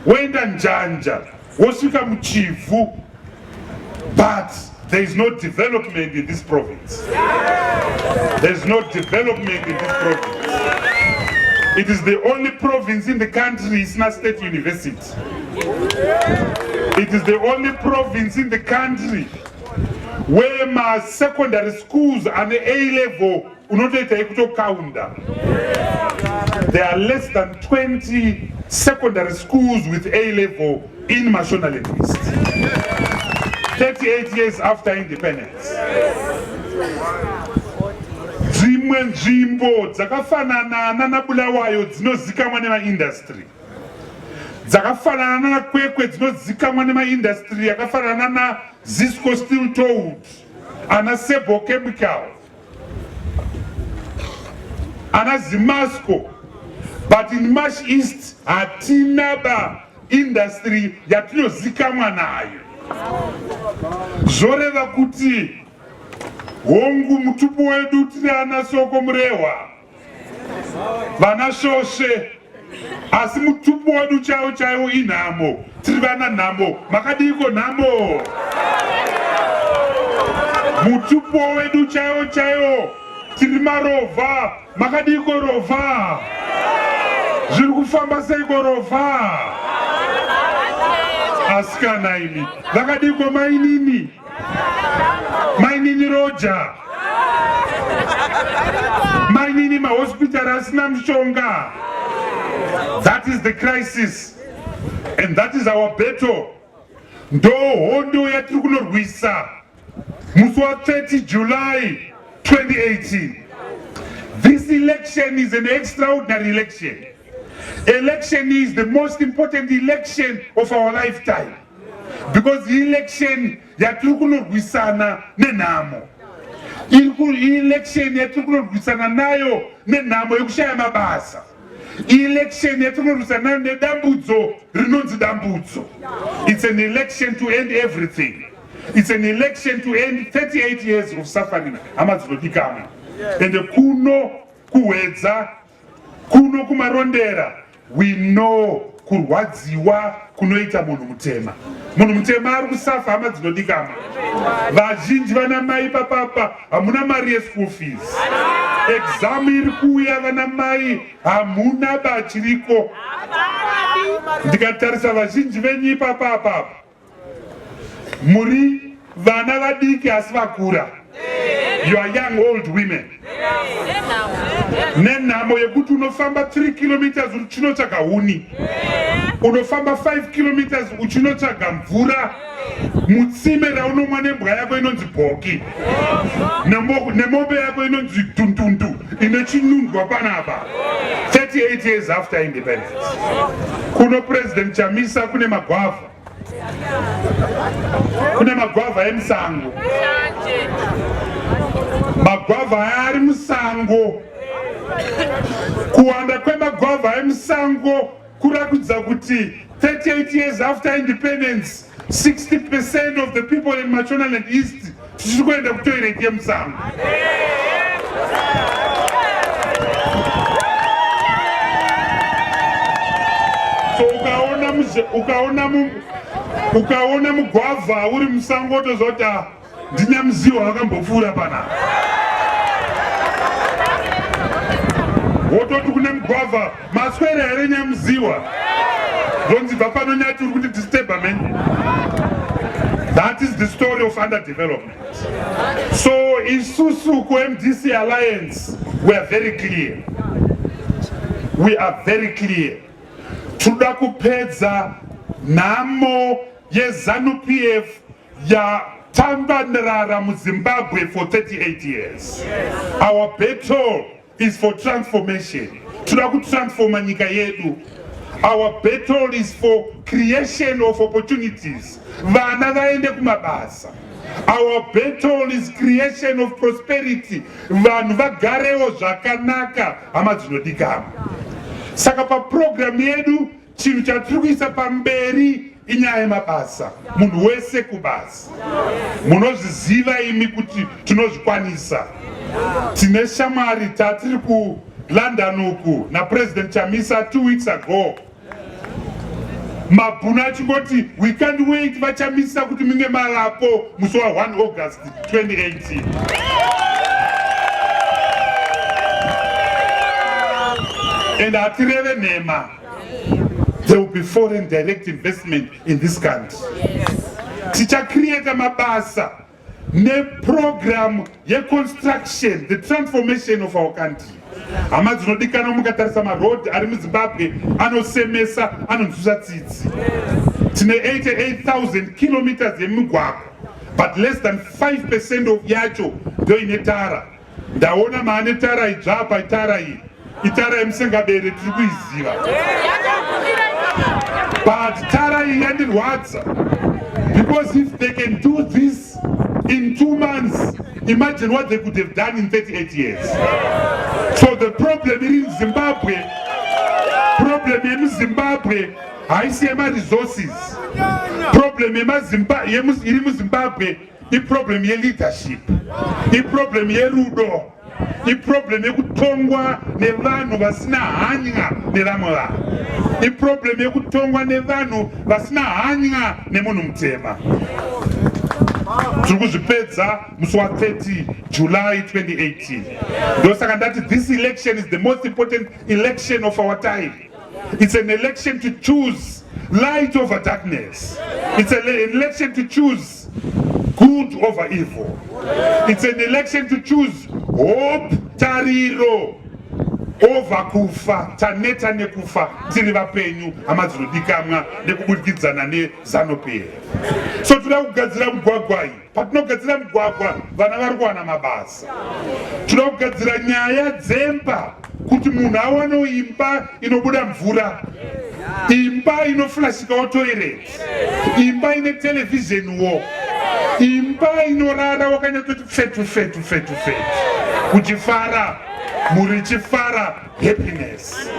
woenda Njanja, wosvika muChivhu. But there is no development in this province. There is no development in this province. It is the only province in the country isina state university. It is the only province in the country where my secondary schools and A level unotoita yekutokaunda. There are less than 20 secondary schools with A level in Mashonaland East. 38 years after independence. Dzimwe nzvimbo dzakafanana nanaBulawayo dzinozikamwa nemaindustry dzakafanana nanaKwekwe dzinozikamwa nemaindustry yakafanana naZisco Steel Toad ana Sebo Chemical ana Zimasco, but in Mash East hatina ba industry yatinozikamwa nayo. Zvoreva kuti hongu mutupo wedu tiri ana Soko Murehwa, vana Svosve, asi mutupo wedu chaiwo chaiwo inhamo. Tiri vana nhamo. Makadiiko nhamo? Mutupo wedu chaiwo chaiwo tiri marovha. Makadiiko rovha? Zviri kufamba seiko rovha? Asikana imi, vakadiiko mainini? Mainini roja, mainini mahospitari asina mushonga. That is the crisis and that is our battle. Ndo hondo yatiri kunorwisa musi wa 30 July 2018. This election is an extraordinary election. Election is the most important election of our lifetime because election yatiri kunorwisana nenhamo. Iri election yatiri kunorwisana nayo nenhamo yekushaya mabasa. Election yatiri kunorwisana nayo nedambudzo rinonzi dambudzo. It's an election to end everything. It's an election to end 38 years of suffering. Hama dzinodikamwa. Ende kuno kuHwedza, kuno kuMarondera, we know kurwadziwa kunoita munhu mutema. Munhu mutema ari kusafa, hama dzinodikamwa. Vazhinji vana mai papapa hamuna mari yeschool fees. Exam iri kuuya, vana mai hamuna bachiriko. Ndikatarisa vazhinji venyu ipapa apapa muri vana vadiki asi vakura. You are young old women nenhamo yekuti unofamba 3 kilometers uchinotsvaga huni, unofamba 5 kilometers uchinotsvaga mvura mutsime raunomwa nembwa yako inonzi bhoki, nemombe yako inonzi tundundu ine chinundwa panapa. 38 years after independence, kuno President Chamisa kune magwavha, kune magwavha emusango. Magwavha aya ari musango. Kuwanda kwemagwavha emusango kurakidza kuti 38 years after independence, 60% of the people in Mashonaland East tichiri kuenda kutoilet yemusango. So ukaona mugwavha uri musango, wotozoti ndinyamuziwa wakambopfuura panapa. Wototi kune mugwavha, "Maswera here, nyamuziwa?" Zvonzi, "Bva pano nyati, uri kuti disturba man." That is the story of underdevelopment. So isusu kuMDC Alliance, we are very clear, we are very clear. Toda kupedza nhamo yeZANU PF yatambanirara muZimbabwe for 38 years. Our battle is for transformation. Toda kutransforma nyika yedu. Our battle is for creation of opportunities, vana vaende kumabasa. Our battle is creation of prosperity, vanhu vagarewo zvakanaka, hama dzinodikamwa. Saka papurogiramu yedu, chinhu chatiri kuisa pamberi inyaya yemabasa, munhu wese kubasa. Munozviziva imi kuti tinozvikwanisa. Tine shamwari, tatiri kuLondon uku naPresident Chamisa 2 weeks ago. Mabhunu achingoti, "We can't wait, vaChamisa, kuti munge marapo musi wa1 August 2018." And hatireve nhema, there will be foreign direct investment in this country. Tichacreata mabasa neprogram yeconstruction, the transformation of our country. Hama dzinodikanwa, mukatarisa marodhi ari muZimbabwe anosemesa, anonzwisa tsitsi. Tine 88,000 kilometers yemigwagwa, but less than 5% of yacho ndo ine tara. Ndaona maane tara idzva apa. Itara iyi, itara yemusengabere, tiri kuiziva, but tara iyi yandirwadza, because if they can do this in 2 months, imagine what they could have done in 38 years. So the problem iri muZimbabwe, problem yemuZimbabwe haisi yemaresources. Problem iri muZimbabwe iproblem yeleadership, iproblem yerudo, iproblem yekutongwa nevanhu vasina hanya nevamwe vanhu, iproblem yekutongwa nevanhu vasina hanya nemunhu mutema. Tiri kuzvipedza musi wa30 July 2018. Ndosaka ndati this election is the most important election of our time. It's an election to choose light over darkness. It's an election to choose good over evil. It's an election to choose hope, tariro, over kufa. Taneta nekufa tiri vapenyu, hama dzinodikamwa, nekubudikidzana neZANU PF. So toda kugadzira mugwagwa iyi. Patinogadzira mugwagwa, vana vari kuwana mabasa. Toda kugadzira nyaya dzemba, kuti munhu awanewo imba inobuda mvura, imba inoflashikawo toilet, imba ine televhizheniwo. Imba inorara wakanyatsoti fetu fetu fetu fetu, uchifara, mhuri ichifara, happiness.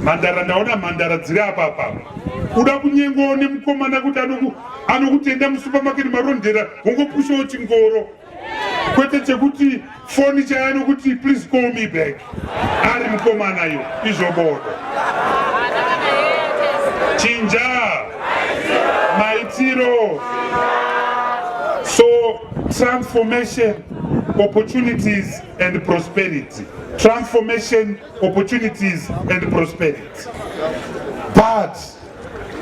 Mhandara, ndaona mhandara dziri apa apa. Uda kunyengwawo nemukomana kuti anokutenda musupermarket marondera, wongopushawo chingoro, kwete chekuti foni chaiyo anokuti please call me back. Ari mukomana iyo izvobodo. Chinja maitiro. So transformation, opportunities and prosperity. Transformation, opportunities and prosperity. But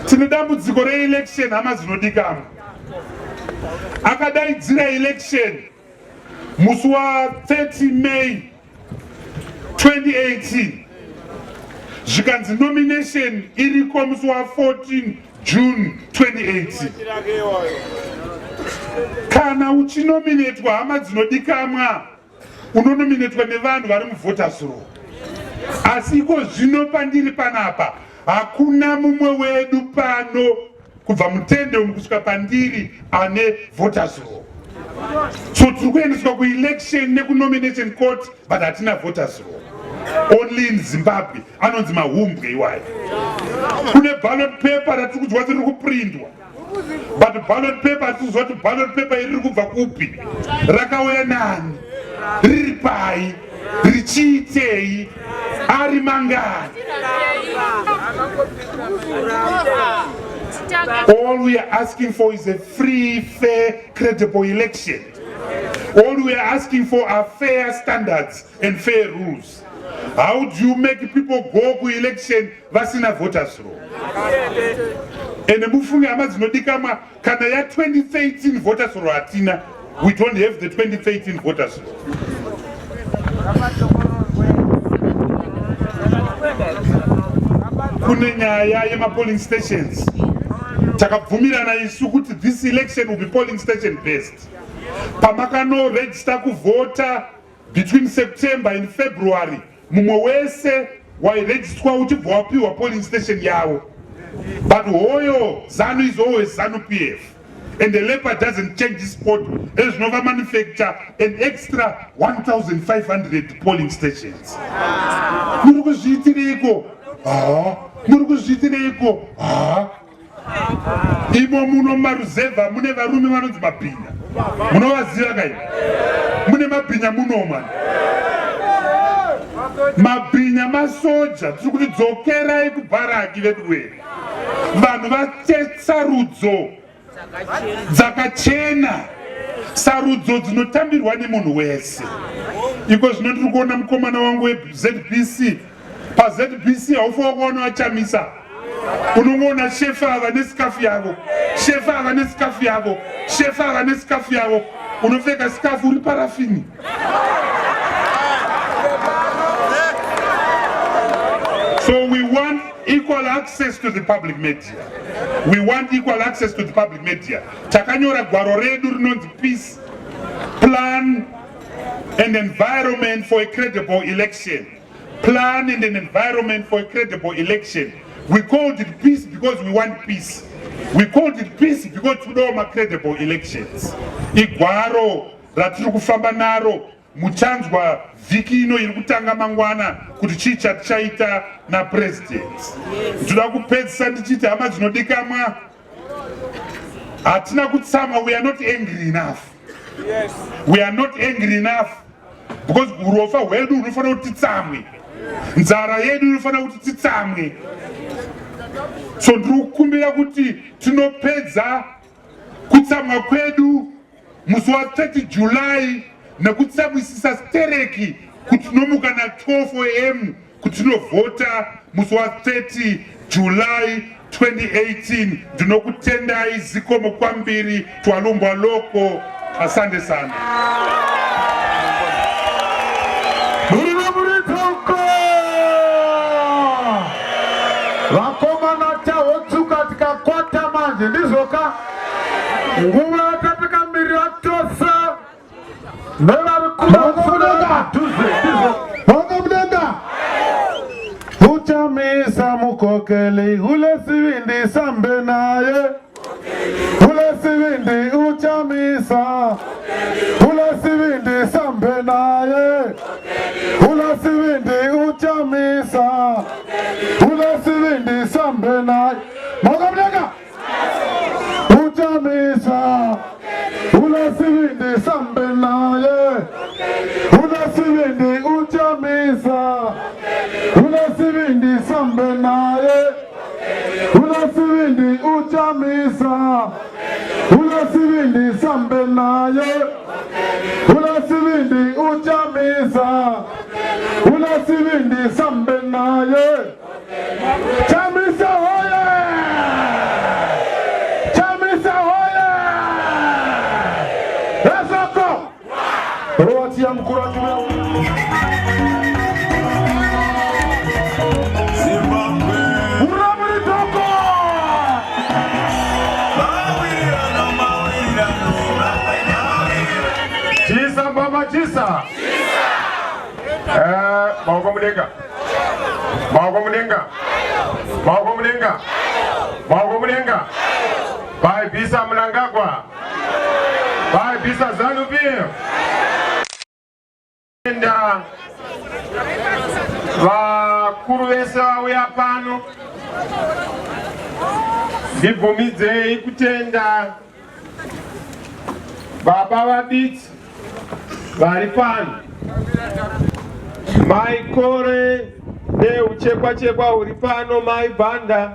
tine dambudziko reelection, hama dzinodikamwa. Akadaidzira election musi wa30 May 2018, zvikanzi nomination iriko musi wa14 June 2018. Kana uchinominetwa, hama dzinodikamwa, unonominetwa nevanhu vari muvoters roll. Asi iko zvino pandiri panapa, hakuna mumwe wedu pano kubva mutende umu kusvika pandiri ane voters roll. So tiri kuendeswa kuelection nekunomination court, but hatina voters roll. Only in Zimbabwe. Anonzi mahumbwe iwayo. Kune ballot paper ratiri kunzwa kuti riri kuprindwa, but ballot paper hatiri kuziva kuti ballot paper iri riri kubva kupi, rakauya nani, riri pai, richiitei, ari mangani. All we are asking for is a free, fair, credible election. All we are asking for are fair standards and fair rules. How do you make people go kuelection vasina voters roll? Ende mufunge, hama dzinodikamwa, kana ya2013 voters roll hatina. We don't have the 2013 voters roll. Kune nyaya yemapolling stations. Takabvumirana isu kuti this election will be polling station based. Pamakanoregister kuvhota between September and February, mumwe wese wairegistwa uchibva wapiwa polling station yavo. But hoyo, ZANU is always ZANU PF, and the leopard doesn't change spot. Ezvinova manufacture an extra 1500 polling stations. Muri kuzviitireiko? Ha, muri kuzviitireiko? Ha, imo muno mumaruzevha mune varume vanonzi mabhinya, munovaziva kai? Mune mabhinya muno, mani mabhinya, masoja. Tiri kuti dzokerai kubharaki veduwere, vanhu vaite sarudzo dzakachena, sarudzo dzinotambirwa nemunhu wese. Iko zvino ndiri kuona mukomana wangu weZBC. PaZBC haufa wakaona vachamisa, unongoona shefa ava nesikafu yavo, shefa ava nesikafu yavo, shefa ava nesikafu yavo. Unopfeka sikafu uri parafini. So we want equal access to the public media. We want equal access to the public media. Takanyora gwaro redu rinonzi Peace Plan and Environment for a Credible Election. Plan and an Environment for a Credible Election. We called it peace because we want peace. We called it peace because todawo macredible elections. Igwaro ratiri kufamba naro. Muchanzwa vhiki ino iri kutanga mangwana kuti chii chatichaita napresident. Ndoda kupedzisa ndichiti, hama dzinodikamwa, hatina kutsamwa. We are not angry enough. We are not angry enough, because urofa hwedu hunofanira kuti titsamwe, nzara yedu inofanira kuti titsamwe. So ndiri kukumbira kuti tinopedza kutsamwa kwedu musi wa30 July nekutsamwisisa stereki kuti tinomuka na12 am kuti tinovhota musi wa30 July 2018. Ndinokutendai, zikomo kwambiri, twalumbwa loko, asante sana. Murume muritoko, vakomana, tahotsuka tikakwata manje, ndizvoka. Nguva yatakamirira tose nevari kuvapadhuze, ndizvo. Bonga mudenga. Uchamisa mukokeli, ulesivindi sambe naye, ulesivindi uchamisa. Uchamisa ulesibindi sambe naye ulesibindi uchamisa ulesibindi sambe naye makamleka uchamisa ulesibindi sambe naye ulesibindi uchamisa ulesibindi sambe naye ulesibindi uchamisa ulesibindi sambe naye ulesibindi uchamisa ulesibindi sambe naye Chamisa hoye! Chamisa hoye! Ezoko! Rowatia mukuru atumira Zimbabwe. Muramuri doko! Mawirirano, mawirirano, Chisa mbama chisa. Eh, maoko mudenga. Maoko mudenga. Maoko mudenga. Maoko mudenga. Bye bisa Mnangagwa. Bye bisa ZANU PF. Enda vakuru vese vauya pano, ndibvumidzei kutenda baba vaBiti vari pano, Mai Kore neuchekwa chekwa huri pano, Mai Bhanda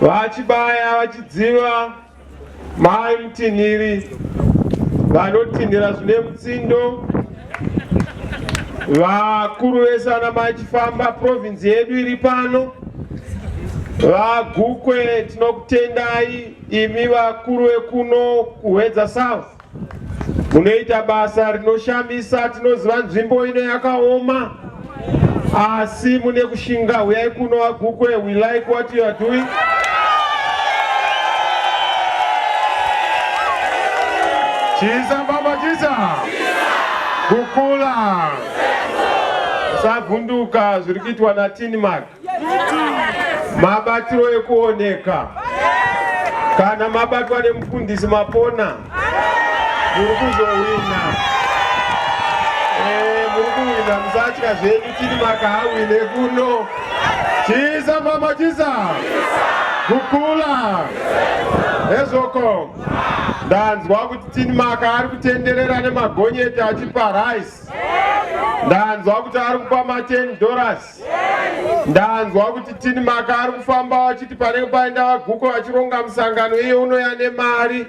vachibaya vachidziva, Mai Mutinhiri vanotinhira zvine mutsindo, vakuru vese ana Mai Chifamba, province yedu iri pano, vaGukwe, tinokutendai imi vakuru vekuno kuHwedza South, munoita basa rinoshamisa. Tinoziva nzvimbo ino yakaoma, asi mune kushinga. Uyai kuno vaGukwe, we like what you are doing. Chisa baba chisa. Kukula usavhunduka zviri kuitwa naTinmark, mabatiro ekuoneka. Kana mabatwa nemufundisi mapona, muri kuzohwina. Muri kuhwina, musatya zvenyu, Tinmark hahwine kuno. Chisa mama chisa. Kukula ezvoko. Ndanzwa kuti Tinmark ari kutenderera nemagonyeti achipa rice. Ndanzwa kuti ari kupa ma10 dollars. Ndanzwa kuti Tinmark ari kufamba vachiti panenge paenda vaGuko vachironga musangano, iye unoya nemari.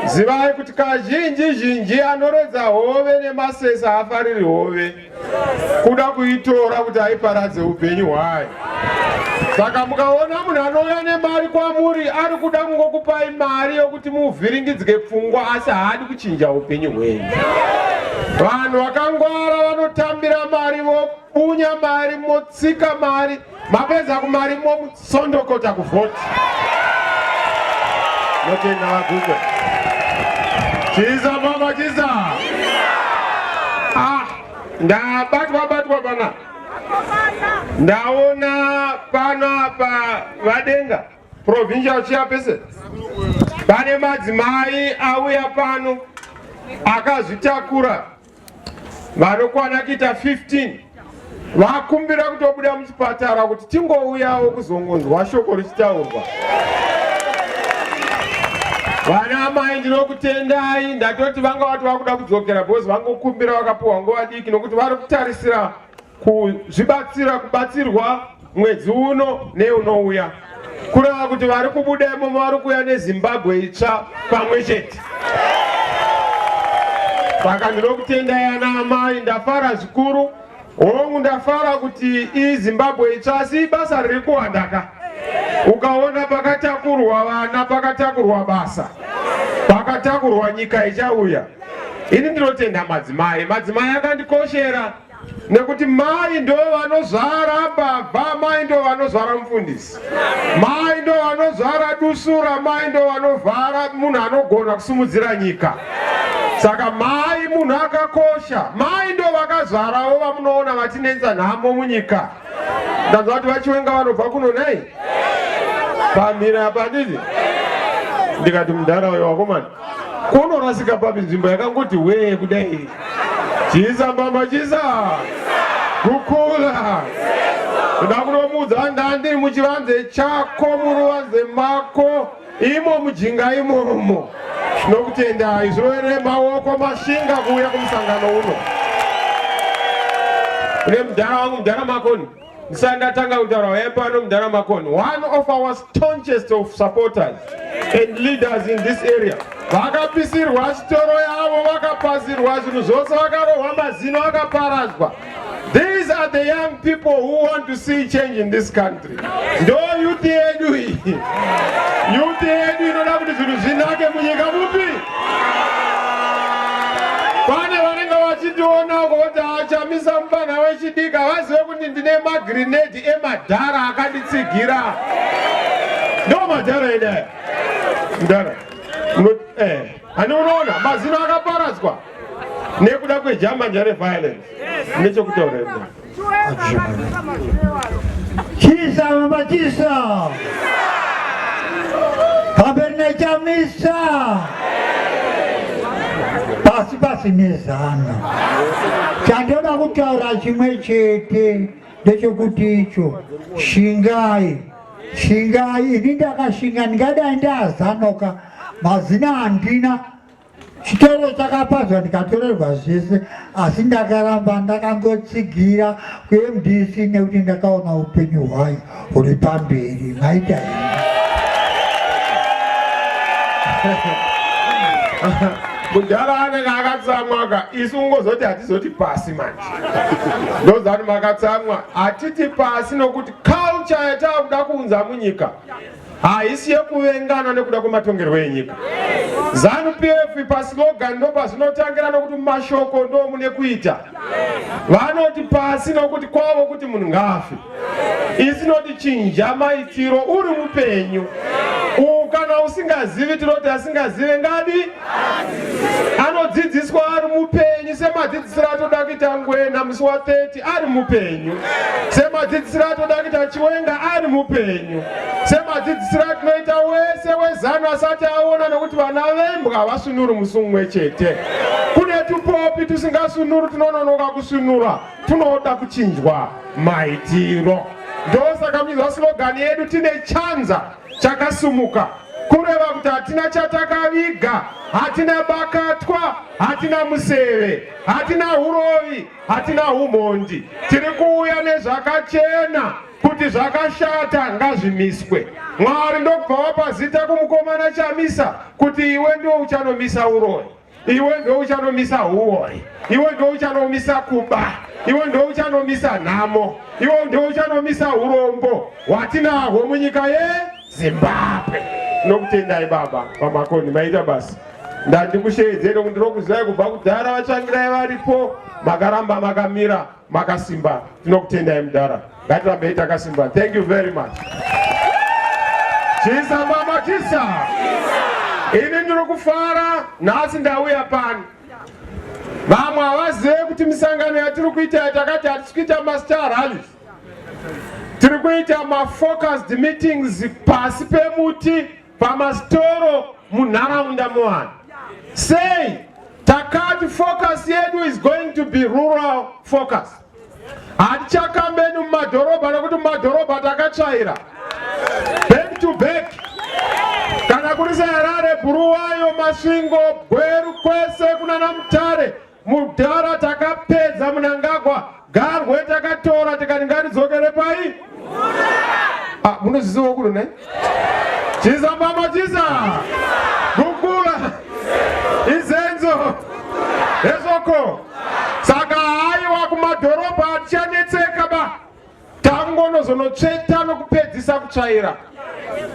Zivai kuti kazhinji zhinji anoredza hove nemasesa haafariri hove, kuda kuitora kuti aiparadze upenyu hwayo. Saka mukaona munhu anouya nemari kwamuri, ari kuda kungokupai mari yokuti muvhiringidzwe pfungwa, asi haadi kuchinja upenyu hwenyu. Vanhu vakangwara vanotambira mari, vobunya mari, motsika mari, mapedza kumari momusondokota kuvhoti. Notenda vaGukwe. Chisa mama chisa. Ah, ndabatwa batwa pana, ndaona pano apa vadenga provincial chairperson, pane madzimai auya pano akazvitakura vanokwana kuita 15, vakumbira kutobuda muchipatara kuti tingouyawo kuzongonzwa shoko richitaurwa. Vana amai, ndinokutendai. Ndatoti vanga vati vakuda kudzokera because vangokumbira vakapiwa nguva diki, nokuti vari kutarisira kuzvibatsira, kubatsirwa mwedzi uno neunouya, kureva kuti vari kubuda imomo vari kuuya neZimbabwe itsva pamwe chete. Saka ndinokutendai ana amai, ndafara zvikuru. Hongu, ndafara kuti iZimbabwe itsva, asi basa riri kuwandaka. Ukaona pakatakurwa vana, pakatakurwa basa, pakatakurwa nyika ichauya. Ini ndinotenda madzimai. Madzimai akandikoshera nekuti mai ndo vanozvara mbavha, mai ndo vanozvara mufundisi, mai ndo vanozvara dusura, mai ndo vanovhara munhu anogona kusimudzira nyika. Saka mai munhu akakosha. Mai ndo vakazvarawo vamunoona vachinenza nhamo munyika. Ndanzwa kuti vaChiwenga vanobva kuno nei pamhira apa, handiti? Ndikati mudhara uyo, wakomana. Kunorasika papi nzvimbo yakangoti wee kudai? Chisa mbama chisa. Kukula. Ndoda kunomuudza ndandiri muchivanze chako muruvanze mako imo mujinga imomo. Tinokutendai zviroverere maoko mashinga kuuya kumusangano uno. Kune mudhara wangu mudhara Makoni. Ndisati ndatanga kutaura uye pano mudhara Makoni. One of our staunchest of supporters and leaders in this area. Vakapisirwa chitoro yavo, vakapazirwa zvinhu zvose, vakarohwa mazino, vakaparadzwa. These are the young people who want to see change in this country. Ndo youth yedu iyi. Youth yedu inoda kuti zvinhu zvinake munyika mupi. Pane vanenge vachitiona uko voti achamisa mupfanha wechidiki havazive kuti ndine magrenade emadhara akanditsigira. Ndo madhara edu aya. Mdhara. Eh, ani unoona mazino akaparadzwa nekuda kwejamanja reviolence. Nechokutaura mdhara. Chisa mama chisa. Pamberi nechamisa. Pasi pasi nezano. Chandoda kutaura chimwe chete ndechekuti icho shingai shingai ini ndakashinga ndingadai ndazanoka mazina handina Chitoro chakapazwa ndikatorerwa zvese asi ndakaramba ndakangotsigira kuMDC nekuti ndakaona upenyu hwayo huri pamberi. Maita henyu. Mudhara anenge akatsamwa ka isu kungozoti hatizoti pasi manje ndozati makatsamwa hatiti pasi nokuti culture yataakuda kuunza munyika haisi yekuvengana nekuda kwematongerwo enyika. Zanu PF paslogan ndopazvinotangira nokuti mumashoko ndo mune kuita. Vanoti pasi nokuti kwavo kuti munhu ngaafe. Isi noti chinja maitiro uri mupenyu. Kana usingazivi tinoti asingazive ngadi anodzidziswa ari mupenyu semadzidzisiro atoda kuita ngwena musi wa 30 ari mupenyu semadzidzisiro atoda kuita chiwenga ari mupenyu semadzidzisiro atinoita wese wezanu asati aona nokuti vana vembwa havasvinuri musi mumwe chete kune tupopi tusingasvinuri tunononoka kusvinura tunoda kuchinjwa maitiro ndosaka muchinzwa slogani yedu tine chanza chakasumuka kureva kuti hatina chatakaviga hatina bakatwa hatina museve hatina hurovi hatina humhondi tiri kuuya nezvakachena kuti zvakashata ngazvimiswe mwari ndokubva wapa zita kumukomana chamisa kuti iwe ndiwo uchanomisa uroyi iwe ndo uchanomisa huwori iwe ndo uchanomisa kuba iwe ndo uchanomisa nhamo iwe ndo uchanomisa urombo hwatinahwo munyika yezimbabwe nokutendai baba vamakoni maita basa ndandikusheedzei nokuti ndinokuzivai kubva kudhara vatsvangirai varipo makaramba makamira makasimba tinokutendai mudhara ngatirambei takasimba thank you very much chisa mama chisa ini ndiri kufara nhasi ndauya pano vamwe havazive kuti misangano yatiri kuita yatakati hatisi kuita mastar rallies tiri kuita mafocused meetings pasi pemuti pamasitoro munharaunda muvanhu sei takati focus yedu is going to be rural focus hatichakambeni mumadhorobha nekuti mumadhorobha takatsvaira back to back kana kuri seharare bhuruwayo masvingo gweru kwese kunana mutare Mudhara takapedza Mnangagwa garwe takatora tikati ngaridzokere pai ah, munozviziva kuno ne chisa mama chisa gugula izenzo hezvoko saka haiwa kumadhorobha hatichanetseka ba Tangonozonotsveta nokupedzisa kutsvaira.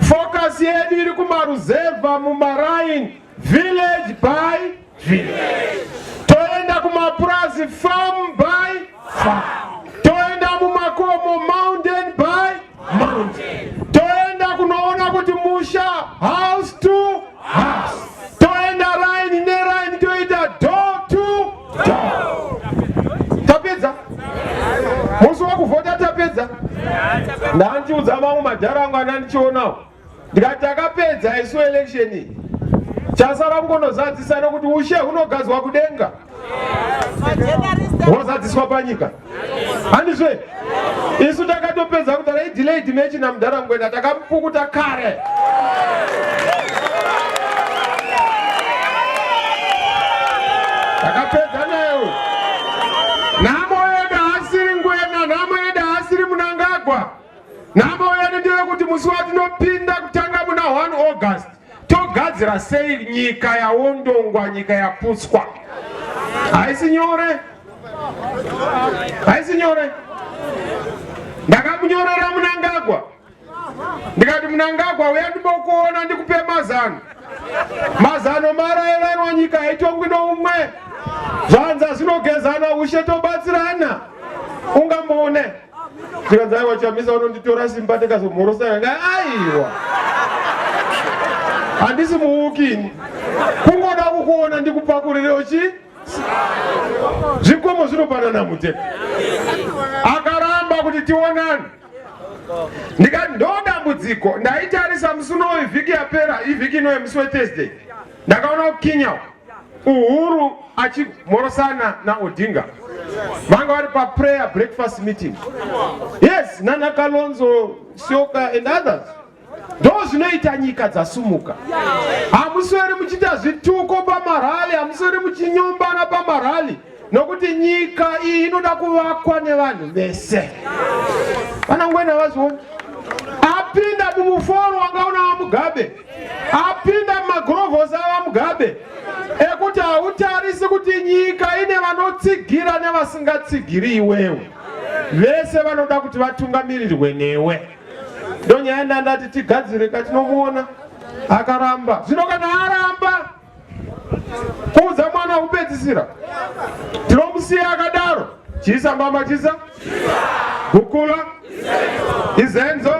Focus yedu iri kumaruzevha mumaraini village by village. Toenda kumapurazi farm by farm. Toenda mumakomo mountain by mountain. Toenda kunoona kuti musha house to house. Toenda raini neraini toita door to door. Tapedza musi wekuvhota tapedza. Ndandichiudza mamwe madhara angu anandichionawo ndikati takapedza isu election iyi. Chasara kungonozadzisa nokuti ushe hunogadzwa kudenga hwozadziswa panyika. Handizve? Isu takatopedza kudhara idelayed match namudhara Ngwena takamupukuta kare. Takapedza naye uyu. Nhamo yedu haasiri Ngwena, nhamo yedu haasiri Mnangagwa. Nhamo yedu ndeyekuti musi watinopinda kutanga muna 1 August togadzira sei nyika yawondongwa, nyika yaputswa. Haisi nyore, haisi nyore. Ndakamunyorera Mnangagwa ndikati, Mnangagwa, uya ndimbokuona ndikupe mazano. Mazano marayiranwa, nyika haitongwi noumwe, zvanza zvinogezana, ushe tobatsirana, ungamboone. Zvikanzi aiwa Chamisa unonditora simba ndikazomhorosa yanga aiwa. Handisi muukini. Kungoda kukuona ndikupakurire uchi zvikomo zvinopanana muteka. Akaramba kuti tionane. Ndikati ndo dambudziko. Ndaitarisa musi unoyu vhiki yapera, ivhiki ino yemusi weThursday. Ndakaona kuKenya Uhuru achimhorosana naOdinga. Vanga vari paprayer breakfast meeting. Yes, nana Kalonzo, Sioka and others. Ndo zvinoita nyika dzasumuka. Hamusweri muchiita zvituko pamarali, hamusweri muchinyombana pamarali, nokuti nyika iyi inoda kuvakwa nevanhu vese. Vana Ngwena vazviona. Apinda mumuforo wanga una vaMugabe, apinda mumagurovhosi avaMugabe, ekuti hautarisi kuti nyika ine vanotsigira nevasingatsigiri iwewe, vese vanoda kuti vatungamirirwe newe. Ndonyaya ndandati tigadzire katinomuona akaramba. Zvino kana aramba kuudza mwana kupedzisira, tinomusiya akadaro. Chisa mbama chisa gukula izenzo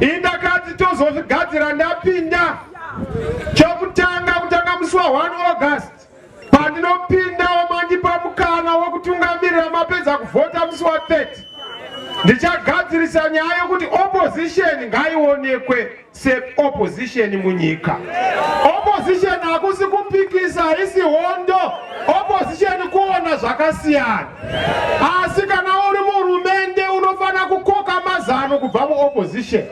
indakati tozozvigadzira ndapinda chokutanga kutanga musi wa 1 August pandinopindawo mandipa mukana wekutungamirira mapedza kuvhota musi wa 30 ndichagadzirisa nyaya yokuti opposition ngaionekwe seopposition munyika. Opposition hakusi kupikisa, haisi hondo. Opposition kuona zvakasiyana. Asi kana uri muhurumende unofanira kukoka mazano kubva muopposition,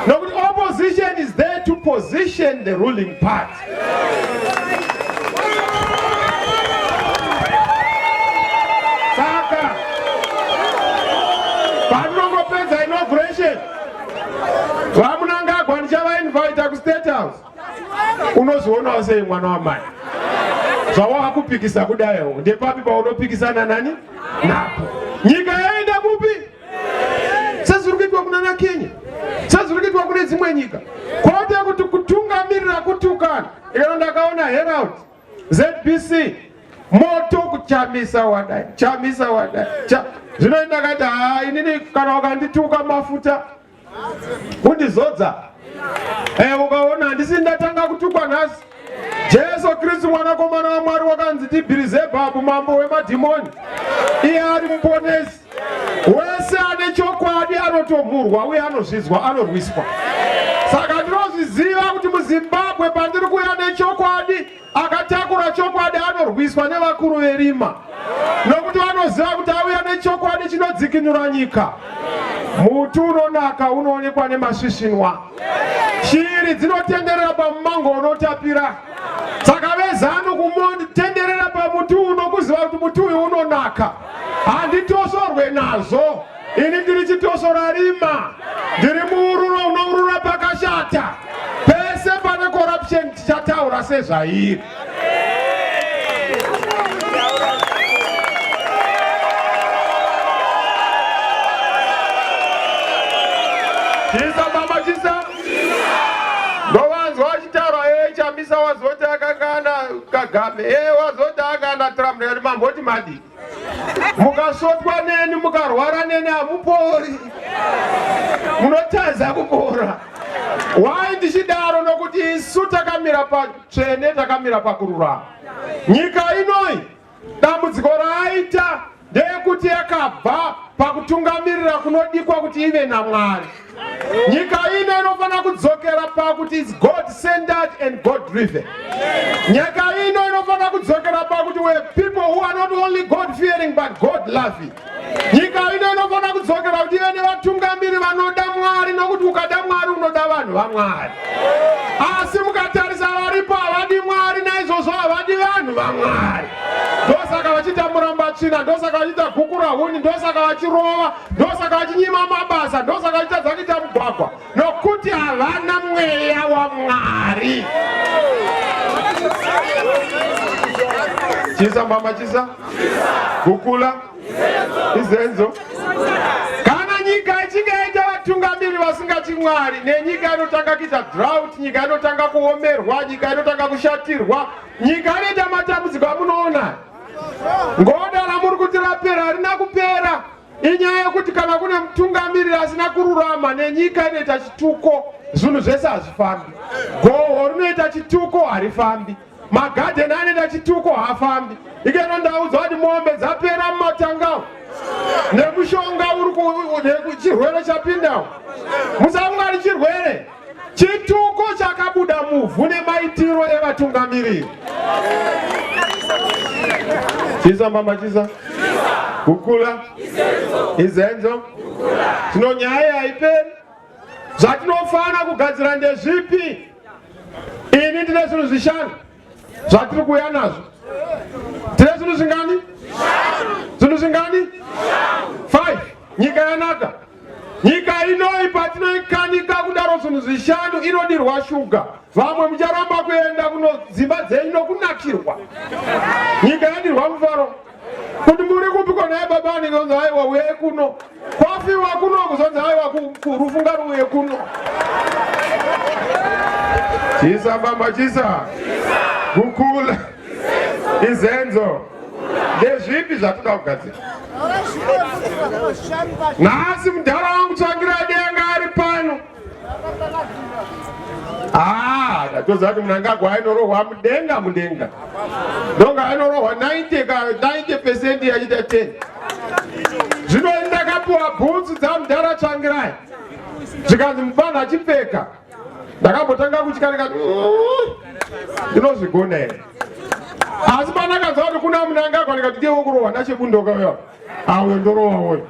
nokuti opposition is there to position the ruling party. Saka patinongopedza inauguration VaMnangagwa ndichavainvita kuState House. Unozvionawo sei mwana wamai? Zvawakupikisa kudayo ndepapi paunopikisana nani napo? Nyika yaenda kupi? Sezviri kuitwa kunana Kenya, sezviri kuitwa kune dzimwe nyika, kwete kuti kutungamirira kutukana. Ikano ndakaona Herald ZBC moto kuchamisa wadai chamisa wadai cha zvino ndakati haa inini kana ukandituka mafuta kundizodza eh, ukaona handisi ndatanga kutukwa nhasi. Jesu Kristu mwanakomana waMwari wakanzi ndiBhirizebhabhu mambo wemadhimoni, iye ari muponesi. Wese ane chokwadi anotomhurwa uye anozvidzwa, anorwiswa. Saka ndinozviziva kuti muZimbabwe pandiri kuuya nechokwadi, akatakura chokwadi anorwiswa nevakuru verima, nokuti vanoziva kuti auya nechokwadi chinodzikinura nyika. Muti unonaka unoonekwa nemasvisvinwa. Shiri dzinotenderera pamumango unotapira. Saka veZanu kutenderera pamuti uno kuziva kuti muti uyu unonaka. Handitosorwe nazvo. Ini ndiri chitosora rima. Ndiri muururo unourura pakashata. Pese pane corruption tichataura sezvairi. Chisa mama chisa. Ndovanzwa vachitaura ee Chamisa wazoti akangana Kagame ee wazoti akana Trump ndikati mamboti madii? Mukasvotwa neni mukarwara neni hamupori, munotadza kupora. Why ndichidaro? Nokuti isu takamira patsvene, takamira pakururama. Nyika inoi dambudziko raaita ndeyekuti yakabva pakutungamirira kunodikwa kuti ive naMwari. Nyika ino inofanira kudzokera pakuti is God centered and God driven. Nyika ino inofanira kudzokera pakuti we people who are not only God fearing but God loving. Nyika ino inofanira kudzokera kuti ive nevatungamiri vanoda Mwari nokuti ukada Mwari unoda vanhu vaMwari. Asi mukatarisa varipo havadi Mwari, naizvozvo havadi vanhu vaMwari. Ndosaka vachiita murambatsvina, ndosaka vachiita gukurahuni, ndosaka vachirova, ndosaka vachinyima mabasa, ndosaka vachitadza kuita mugwagwa, nokuti havana mweya waMwari. Chisa mama chisa gukula izenzo. Kana nyika ichinge yaita vatungamiri vasingatyi Mwari, nenyika inotanga kuita drought, nyika inotanga kuomerwa, nyika inotanga kushatirwa, nyika inoita matambudziko amunoona. Ngoda ramuri kuti rapera harina kupera. Inyaya yekuti kana kune mutungamiriri asina kururama nenyika inoita chituko, zvinhu zvese hazvifambi. Goho rinoita chituko harifambi. Magadheni anoita chituko haafambi. Ikeno ndaudzwa kuti mombe dzapera mumatanga nemushonga uri chirwere chapindawo. Musafunga kuti chirwere chituko chakabuda muvhu nemaitiro evatungamiriri. Chisa mama chisa. Kukula. Izenzo. Tino nyaya haiperi. Zvatinofana kugadzira ndezvipi? Ini ndine zvinhu zvishanu zvatiri kuuya nazvo. Tine zvinhu zvingani? Zvinhu zvingani? 5. Nyika yanaka. Nyika inoi patinoikanika kudaro zvinhu zvishanu inodirwa shuga. Vamwe mucharamba kuenda kunodzimba dzenyu nokunakirwa. Nyika yadirwa mufaro. Kuti muri kupi kona baba anenge onzi aiwa uyai kuno. Kwafiwa kuno kuzonzi aiwa rufu ngaruuye kuno. Chisa baba chisa. Kukula. Izenzo. Ndezvipi zvatoda kugadzira? Nhasi mudhara wangu Tsvangirai denga ari pano. Ah, ndatoziva kuti Mnangagwa ainorohwa mudenga mudenga. Ndonga ainorohwa 90 ka 90 percent yachiita 10. Zvino ini ndakapiwa bhutsu dzamudhara Tsvangirai. Zvikanzi mufana achipfeka. Ndakambotanga kutya ndikati ndinozvigona here? Asi pandakanzwa kuti kuna Mnangagwa ndikati ndiye wokurohwa nachebundoka uyo. Awe ndorowa woyo.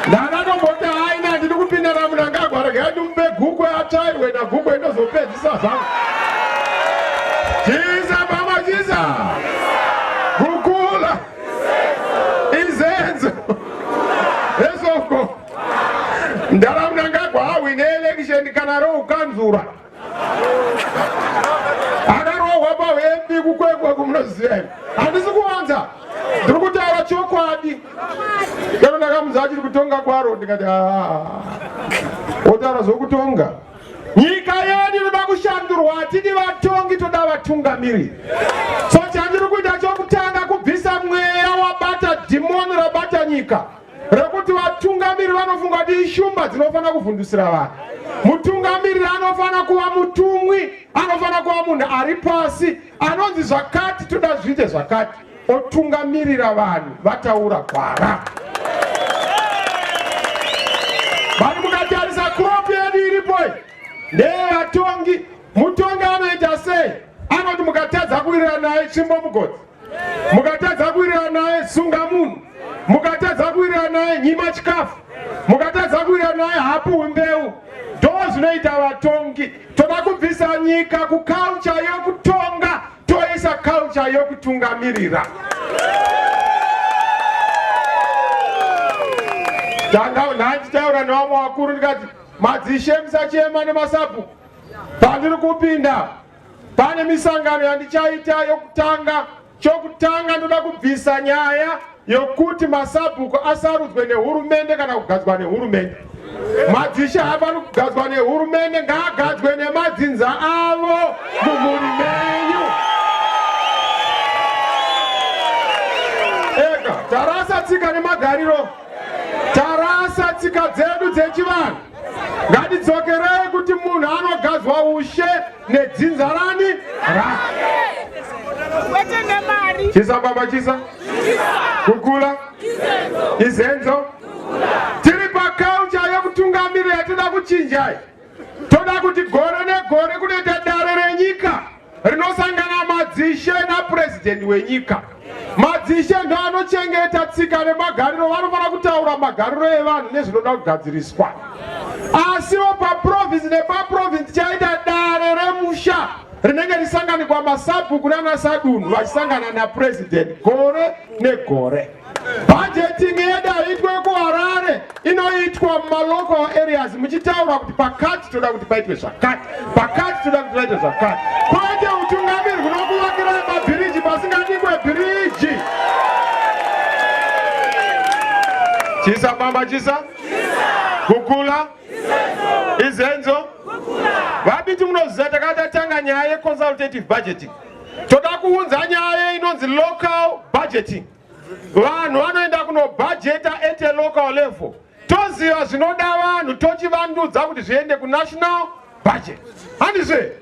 Ndakatomboti haina handidi kupinda naMnangagwa regai ndimupe gukwe atsvairwe nagukwe ndozopedzisa zvangu. Chisa mama chisa. Gukula. Izenzo. Esoko. Ndara Mnangagwa awine election kana roukanzura. Akarohwa pahembi kukwekwe kumunoziva imi. Handisi kuwanza. Ndiri kutaura chokwadi. Dero ndakamuza achiri kutonga kwaro ndikati haa. Wotaura zvokutonga. Nyika yedu inoda kushandurwa, hatidi vatongi, toda vatungamiriri. So chandiri kuita chokutanga kubvisa mweya wabata dhimoni rabata nyika rekuti vatungamiri vanofunga kuti ishumba dzinofanira kuvhundusira vanhu. Mutungamiriri anofanira kuva mutumwi, anofanira kuva munhu ari pasi, anonzi zvakati toda zviite zvakati, otungamirira vanhu vataura gwara. Vanhu mukatarisa crop yedu iripo iyi ndeyevatongi. Mutongi anoita sei? Anoti mukatadza kuwirirana naye tsvimbo mugotsi. Mukatadza kuwirirana naye sunga munhu. Mukatadza kuwirirana naye nyima chikafu. Mukatadza kuwirirana naye hapuhwi mbeu. Ndo zvinoita vatongi. Toda kubvisa nyika kuculture yokutonga toisa culture yokutungamirira. Tanga ndachitaura nevamwe vakuru ndikati madzishe musachema nemasabhuku pandiri kupinda Pane misangano yandichaita yokutanga. Chokutanga ndoda kubvisa nyaya yokuti masabhuku asarudzwe nehurumende kana kugadzwa nehurumende. Madzishe haafaniri kugadzwa nehurumende, ngaagadzwe nemadzinza avo mumhuri menyu. Ega tarasa tsika nemagariro, tarasa tsika dzedu dzechivanhu. Ngatidzokerei kuti munhu anogadzwa ushe nedzinza rani rake. Kwete nemari. Chisa baba chisa. Kukula. Izenzo. Tiri paculture. chinjai. Toda kuti gore negore kunoita dare renyika rinosangana madzishe napurezidendi wenyika. Madzishe ndo anochengeta tsika nemagariro, vanofanira kutaura magariro evanhu nezvinoda kugadziriswa. Asiwo paprovinsi nepaprovinsi tichaita dare remusha rinenge risanganikwa masabhuku nanasadunhu vachisangana napurezidendi gore negore. Budgeting yedu haiitwe kuHarare, inoitwa mumalocal areas muchitaura kuti pakati toda kuti paitwe zvakati, pakati toda kuti paitwe zvakati, kwete utungamiri hunokuvakirai mabhiriji pasingadikwe bhiriji. Chisa bamba chisa kukula izenzo vabiti munoziva takatatanga nyaya yeconsultative budgeting toda kuunza nyaya inonzi local budgeting Vanhu vanoenda kunobhajeta at a local level, toziva zvinoda vanhu tochivandudza kuti zviende kunational budget. Handizve?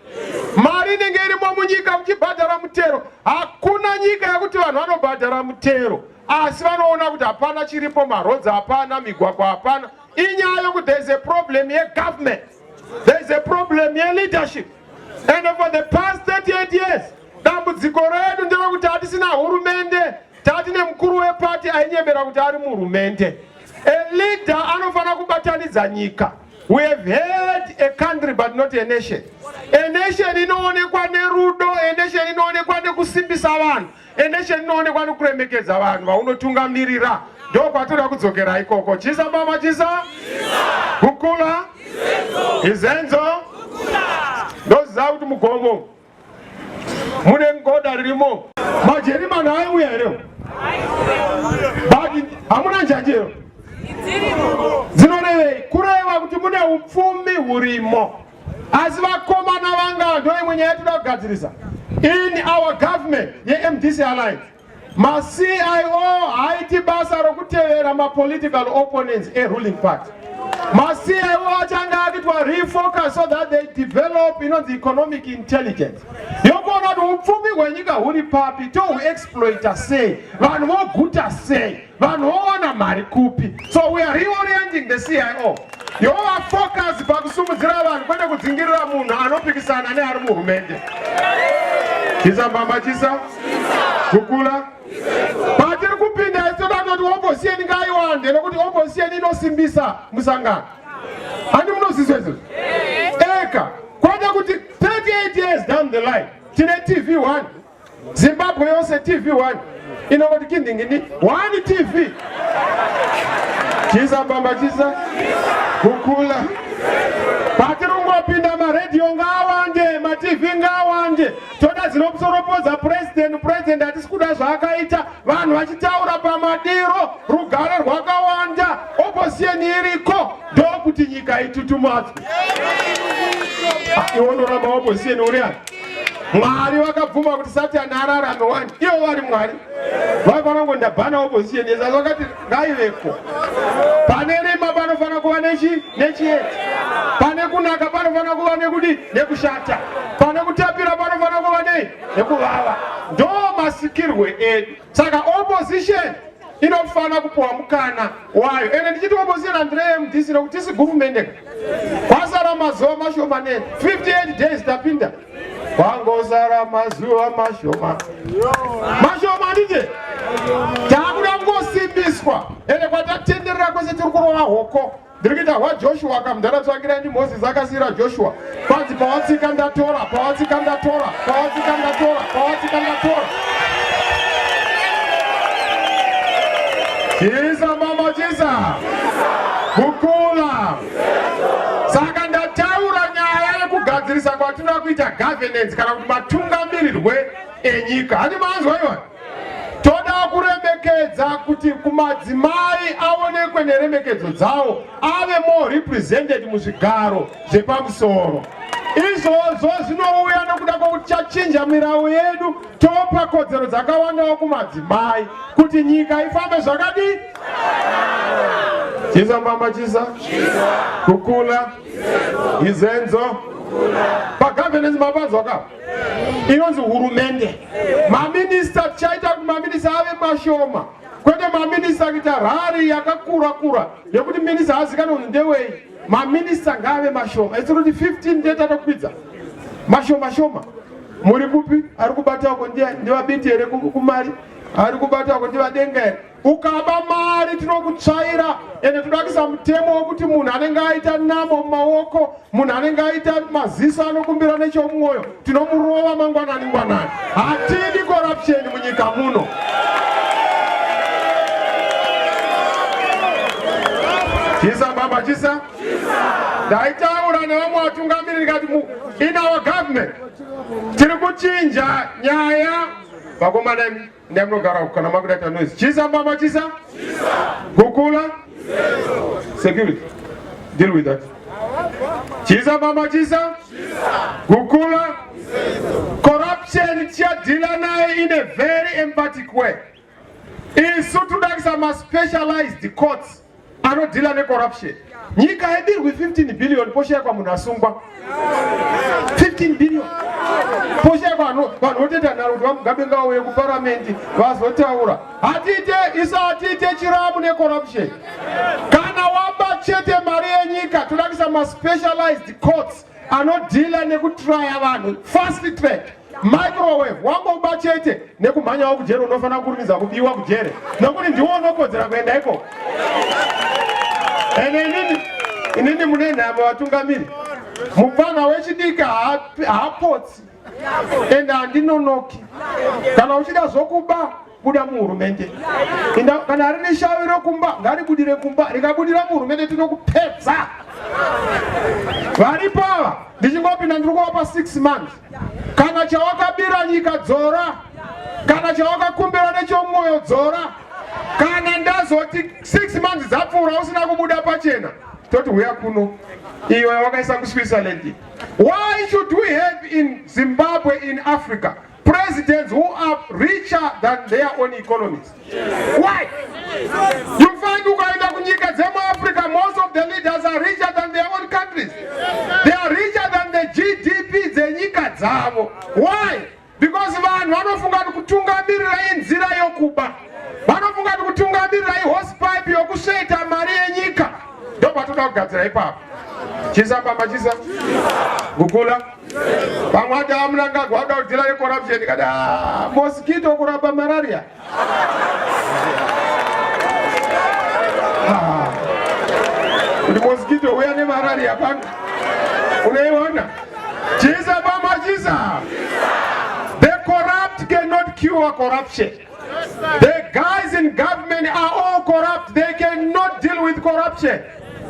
Mari inenge irimo munyika muchibhadhara mutero. Hakuna nyika yekuti vanhu vanobhadhara mutero asi vanoona kuti hapana chiripo, maroads hapana, migwagwa hapana. Inyaya yokuti there is a problem yegovernment, there is a problem yeleadership and for the past 38 years Dambudziko redu nderekuti hatisina hurumende, tatine mukuru wepati ainyebera kuti ari muhurumende. A leader anofanira kubatanidza nyika. We have had a country but not a nation. A nation inoonekwa nerudo, a nation inoonekwa nekusimbisa vanhu, a nation inoonekwa nekuremekedza vanhu vaunotungamirira. Ndokwatoda kudzokera ikoko. Chisa mama chisa. Kukula. Izenzo. Ndoziva kuti mugomo mune ngoda ririmo majerimani aiuya here but hamuna njanji here dzinorevei kureva kuti mune upfumi hurimo asi vakomana vanga ndo imwe nyaya yatoda kugadzirisa in our government yemdc alliance MaCIO haaiti basa rokutevera mapolitical opponents eruling party. MaCIO achange akuitwa refocus so that they develop inonzi economic intelligence yokuona kuti upfumi hwenyika huri papi, tohuexploita sei, vanhu voguta sei, vanhu vowana mari kupi. So we are reorienting the CIO yova focus pakusimudzira vanhu kwete kudzingirira munhu anopikisana neari muhurumende. Chisa mbamba chisa kukula patiri kupinda isu toda kutoti opposition ngaiwande nekuti opposition inosimbisa musangano. Handi munozizwa izvozvo? Eka kwete kuti 38 years down the line tine TV 1 Zimbabwe yose TV 1 inongoti kindingini 1 TV chisa bamba chisa kukula patiri kungopinda maredhiyo ngaawande matv ngaawande toda dzinosoropodza president president hatisi kuda zvaakaita vanhu vachitaura pamadiro rugare rwakawanda opposition iriko ndokuti nyika itutumadzwe ah, iwe unoramba opposition uri ani Mwari vakabvuma kuti Satani ararame wani, ivo vari Mwari vaifanira kungo ndabhana opposition yese, asi vakati ngaiveko. Pane rima panofanira kuva nechi nechiedza, pane kunaka panofanira kuva nekudi nekushata, pane kutapira panofanira kuva nei nekuvava. Ndo masikirwe edu. Saka opposition inofanira kupiwa mukana wayo. Ende ndichiti opposition handire MDC nokuti tisi gurumende. Kwasara mazuva mashomanene, 58 days tapinda. Kwangosara mazuva mashoma mashoma, handiti takuda kungosimbiswa. Ende kwatatenderera kwese tiri kurova hoko. Ndiri kuita hwaJoshua kamudhara tsvakirai ndi Moses akasiira Joshua. Kwanzi pawatsika ndatora, pawatsika ndatora, pawatsika ndatora, pawatsika ndatora. Chisa mama chisa. Kukula. Saka ndataura nyaya yekugadzirisa kwatinoda kuita governance kana kuti matungamirirwe enyika. Handi manzwa iwa? Toda kuremekedza kuti kumadzimai aonekwe neremekedzo dzawo ave more represented muzvigaro zvepamusoro. Izvozvo zvinouya nokuda kwokuti chachinja mirau yedu topa kodzero dzakawandawo kumadzimai kuti nyika ifambe zvakadii. Chisa mbamba chisa kukula izenzo pagovernance mapanzwa ka inonzi hurumende maminista tichaita kuti maminista ave mashoma kwete maminista kuita rari yakakura kura yekuti minista haazikanwe kuti ndewei. Maminista ngaave mashoma. Isi kuti 15 ndiye tatokwidza. Mashoma shoma. Muri kupi? Ari kubata uko ndiVaBiti here kumari? Ari kubata uko ndiVaDenga here? Ukaba mari tinokutsvaira, ende toda kuisa mutemo wekuti munhu anenge aita namo mumaoko, munhu anenge aita maziso anokumbira nechomwoyo, tinomurova mangwanani ngwanani. Hatidi corruption munyika muno. Chisa baba chisa. Ndaitaura nevamwe vatungamiri ndikati in our government tiri kuchinja nyaya vakomana imi. Ndamunogara kana makuda kuita noise. Chisa mbama chisa? Chisa. Gukula? Security. Deal with that. Chisa mbama chisa? Chisa. Gukula? Corruption tichadhila naye in a very emphatic way. Isu toda ma specialized courts anodhila necorruption. Nyika yedirwi 15 billion poshaikwa munhu asungwa 15 billion poshaikwa vanhu votoita nharo kuti VaMugabe ngavauye kuparamende vazotaura. Hatiite isu, hatiite chiramu necorruption. Kana waba chete mari yenyika, toda kuisa maspecialized courts anodhila nekutraya vanhu fast track, microwave. Wangoba chete nekumhanyawo kujere, unofanira kukurumidza kubiwa kujere nokuti ndiwo unokodzera kuenda ikoko. Ende inini mune nhamo vatungamiri, mupfana wechidiki haapotsi ende handinonoki. Kana uchida zvokuba, buda muhurumende. Kana rine shavi rokumba, ngaribudire kumba. Rikabudira muhurumende, tinokupedza. Varipo ava, ndichingopinda ndiri kuvapa 6 months. Kana chawakabira nyika, dzora. Kana chawakakumbira nechomwoyo, dzora. Kana ndazoti 6 months dzapfuura usina kubuda pachena, toti huya kuno, iyo yawakaisa kuSwitzerland. Why should we have in Zimbabwe, in Africa, presidents who are richer than their own economies? Why? You find ukaenda kunyika dzemuAfrica, most of the leaders are richer than their own countries. They are richer than the GDP dzenyika dzavo. Why? Because vanhu vanofunga kuti kutungamirira inzira yokuba, vanofunga kuti kutungamirira ihosepipe yokusveta mari yenyika. Ndopatoda kugadzira ipapo. Chisa pamba chisa, gukula. Vamwe ati aMnangagwa vada kudhila necorruption, kati ah, mosquito kurapa malaria. Ah. Kuti mosquito uya nemalaria pano unoiona. Chisa pamba chisa. The corrupt cannot cure corruption. The guys in government are all corrupt. They cannot deal with corruption.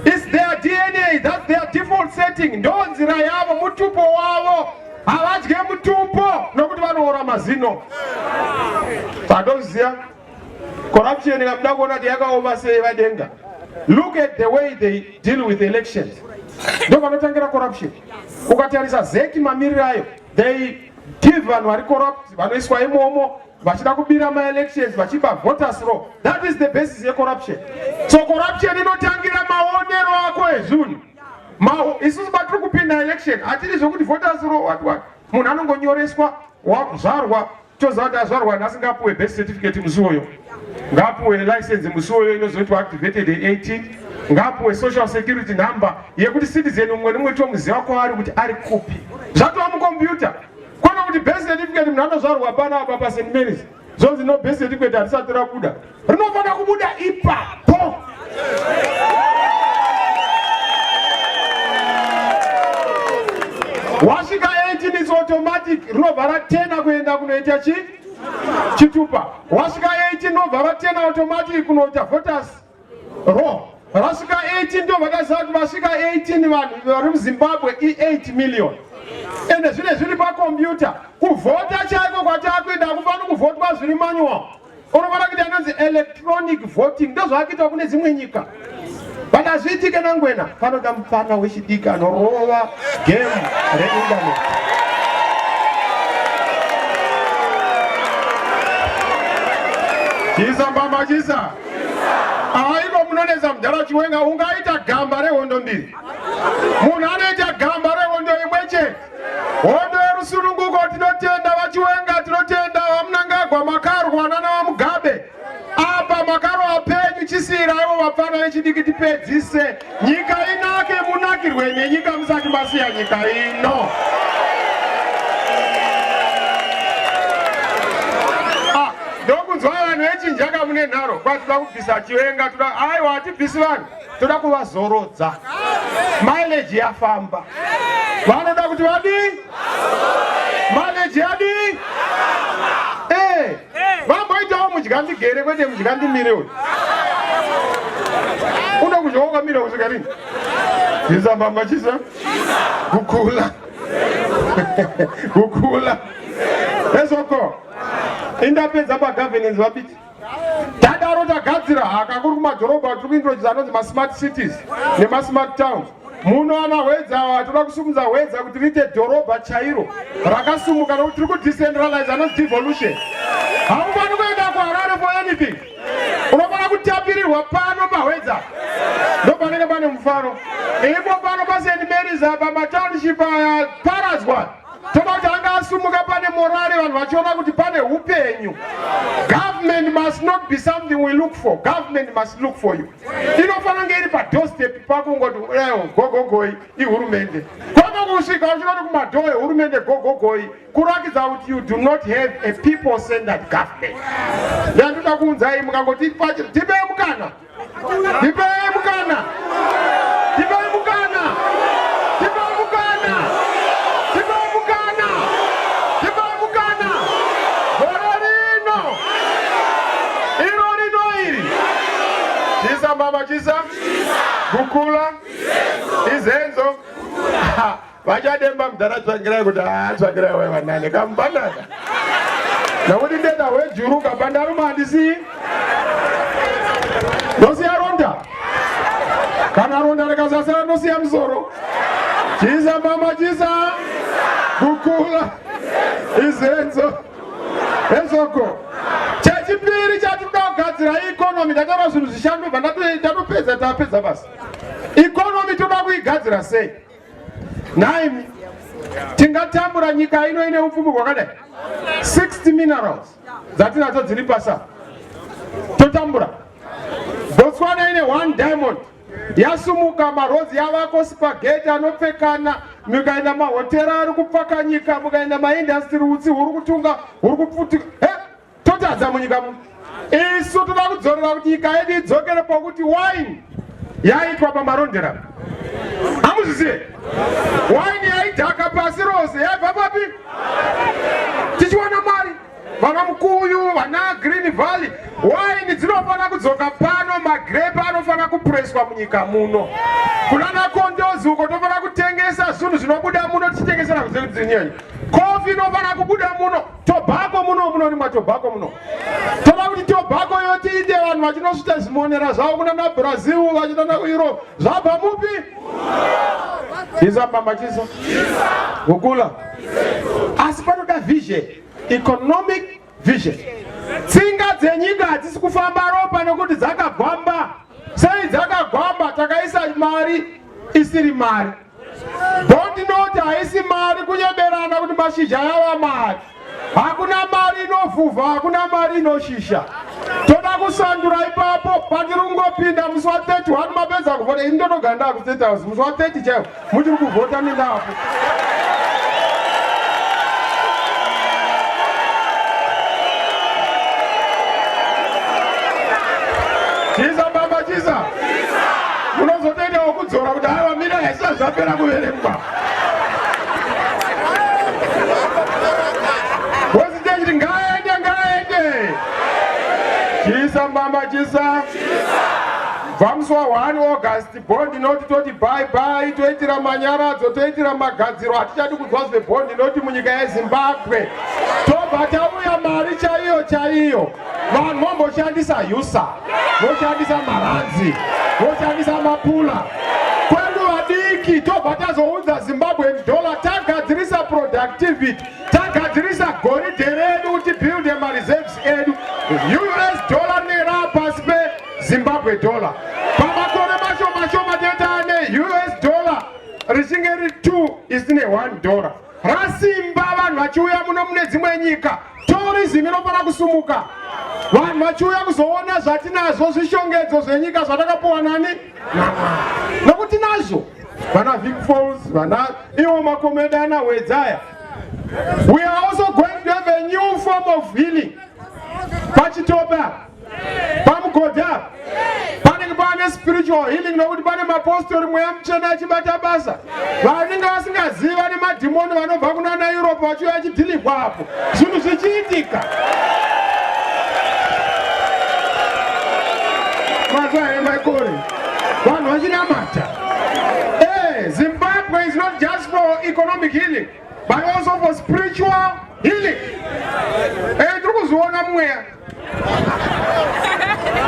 It's their DNA. That's their default setting. Ndo nzira yavo, mutupo wavo. Havadye mutupo nokuti vanoora mazino. Patoziya corruption, kamuda kuona kuti yakaoma sei, VaDenga. Look at the way they deal with elections. Ndo panotangira corruption. Ukatarisa ZEC mamiriro ayo, they give vanhu vari corrupt vanoiswa imomo vachida kubira maelections, vachiba voters roll. That is the basis yecorruption. So corruption inotangira maonero ako ezvinhu. Isusu patiri kupinda election hatidi zvokuti voters roll, what what. Munhu anongonyoreswa wazvarwa, toziva kuti azvarwa nhasi, ngapuwe birth certificate musi uyoyo, ngapuwe license musi uyoyo inozoitwa activated 18, ngapuwe social security number yekuti citizen umwe nemumwe tomuziva kwaari kuti ari kupi, zvatova mukombiyuta. Kwete kuti birth certificate munhu anozvarwa panapa paSt Marys, zvonzi no, birth certificate harisati rabuda. Rinofanira kubuda ipapo. Wasvika 18, is automatic, rinobva ratena kuenda kunoita chi chitupa. Wasvika 18, rinobva ratena automatic kunoita voters roll. Rasvika 18, ndo vakaziva kuti vasvika 18. Vanhu vari muZimbabwe i8 million, ende zvine zviri pakombiyuta. Kuvhota chaiko kwatakuenda hakufani kuvhotwa zviri manual, unofanira kuita inonzi electronic voting. Ndo zvaakuitwa kune dzimwe nyika. But hazviitike nangwena, panoda mufana wechidiki anorova game reinternet. Chisa mbamba chisa. Aiko munonetsa mudhara Chiwenga, ungaita gamba rehondo mbiri? Munhu anoita gamba rehondo imwe chete, hondo yerusununguko. Tinotenda VaChiwenga, tinotenda VaMnangagwa, makarwa nana VaMugabe. Apa makarwa penyu, chisiyiraiwo vapfana vechidiki tipedzise nyika inake. Mudyiwe nenyika musati masiya nyika ino. Ah, ndokunzwa vanhu vechinjaka mune nharo kwatoda kubvisa chiwenga toda aiwa hatibvisi vanhu toda kuvazorodza mileage yafamba vanoda kuti vadii mileage yadii eh, vamboitawo mudyandigere kwete mudyandimire uyu uno kudya wakamira kusvika rini chisa mama chisa kukula kukula ezoko indapedza pagovernance vabiti Tadaro tagadzira haka kuri kumadhorobha tiri kuintroduce anonzi masmart cities nemasmart towns. Muno ana Hwedza ava toda kusumudza Hwedza kuti riite dhorobha chairo rakasumuka nokuti tiri kudecentralize anonzi devolution. Haufani kuenda kuHarare for anything. Unofanira kutapirirwa pano paHwedza. Ndopanenge pane mufaro. Ipo pano paSt Mary's apa matownship aya paradzwa. Toda kuti anga asumuka pane morale vanhu vachiona kuti pane hupenyu. Government must not be something we look for. Government must look for you. Inofanira kunge iri padoorstep pako ungoti eh, gogogoi ihurumende. Kwete kusvika uchinoti kumadhoo ehurumende gogogoi kurakidza kuti you do not have a people centered government. Ndandoda kuunzai mukangoti tipei mukana. Tipei mukana. Tipei mukana. Tipei mukana. Tipei mukana. Tipei mukana. Gore rino. Iro rino iri. Chisa baba chisa. Kukula. Izenzo. Vachademba mudhara Tsvangirai kuti haa Tsvangirai waiva nani kamubanana nokuti ndeda hwejuruka pandaruma handisii ndosiya ronda kana ronda rikasasara ndosiya musoro chisa mama chisa kukula izenzo ezoko chechipiri chatinoda kugadzira ikonomi ndataura zvinhu zvishandobva ndatopedza tapedza basa ikonomi toda kuigadzira sei Nhaimi, tingatambura nyika ino ine upfumi hwakadai 60 minerals dzatinadzo dziri pasa totambura. Botswana ine one diamond yasumuka maroads yavako spaghetti anopfekana mukaenda mahotera ari kupfakanyika mukaenda maindastiri utsi huri kutunga huri kupfutika Totadza munyika muno. Isu toda kudzorera kuti nyika yedu idzokere pokuti wine yaitwa pamarondera. Hamuzvizive? Wine yaidhaka pasi rose yaibva papi? Tichiwana mari vana Mukuyu, vana Green Valley, wine dzinofanira kudzoka pano, magrepe anofanira kupreswa munyika muno. Kunana Kondozi uko tofanira kutengesa zvinhu zvinobuda muno tichitengesera kunze kwenyika. Kofi inofanira kubuda muno. Tobacco muno munorimwa tobacco muno. Toda kuti tobacco yo tiite vanhu vachinosvita zvimonera zvavo kuna na Brazil vachina na Europe. Zvabva mupi? Chisa mama chisa. Gukula. Asi panoda vision, economic vision. Tsinga dzenyika hadzisi kufamba ropa nekuti dzakagwamba. Sei dzakagwamba? Takaisa mari isiri mari. Bond note haisi mari kunyeberana kuti mashizha yava mari. Hakuna mari inovhuvha, hakuna mari inoshisha. Toda kusandura ipapo pandiri kungopinda musi wa 31 mapedza kuvhota ini ndotogara ndava kuState House musi wa 30 chaiwo muchiri kuvhota nendapo. Chisa baba chisa. Munozotoita wokudzora kuti aiwa mira haisati zvapera kuverengwa. Wozitechiti ngaende ngaende. Chisa mbamba chisa. Bva musi wa 1 August bond inoti toti bye bye toitira manyaradzo toitira magadziro hatichadi kunzwa zvebond inoti munyika yeZimbabwe. Tobva tauya mari chaiyo chaiyo. Vanhu vomboshandisa usa, voshandisa maranzi, voshandisa mapula. Kwedu vadiki tobva tazounza Zimbabwean dollar, tagadzirisa productivity, tagadzirisa goridhe redu kuti builde mareserves edu. US dollar rinenge rava pasi peZimbabwe dollar. Pamakore mashoma shoma tinenge taane US dollar richinge riri 2 isine 1 dollar. Rasimba vanhu vachiuya muno mune dzimwe nyika. Tourism inofanira kusumuka, vanhu vachiuya kuzoona zvatinazvo, zvishongedzo zvenyika zvatakapuwa nani namwari, nokuti nazvo. Vana Vic Falls, vana iwo makomo edu ana Wedza aya. We are also going to have a new form of healing. Pachitope apa, pamugodhi apa, panenge pane spiritual healing nokuti pane mapostori mweya mutsvene achibata basa. Vanenge vasingazivi vane madhimoni vanobva kunana Europe vachiuya vachidhilivwa apo. Zvinhu zvichiitika. Mazuva here Maikore, vanhu vachinamata. Hey, Zimbabwe is not just for economic healing, but also for spiritual healing. Eh, tiri kuzviona mweya.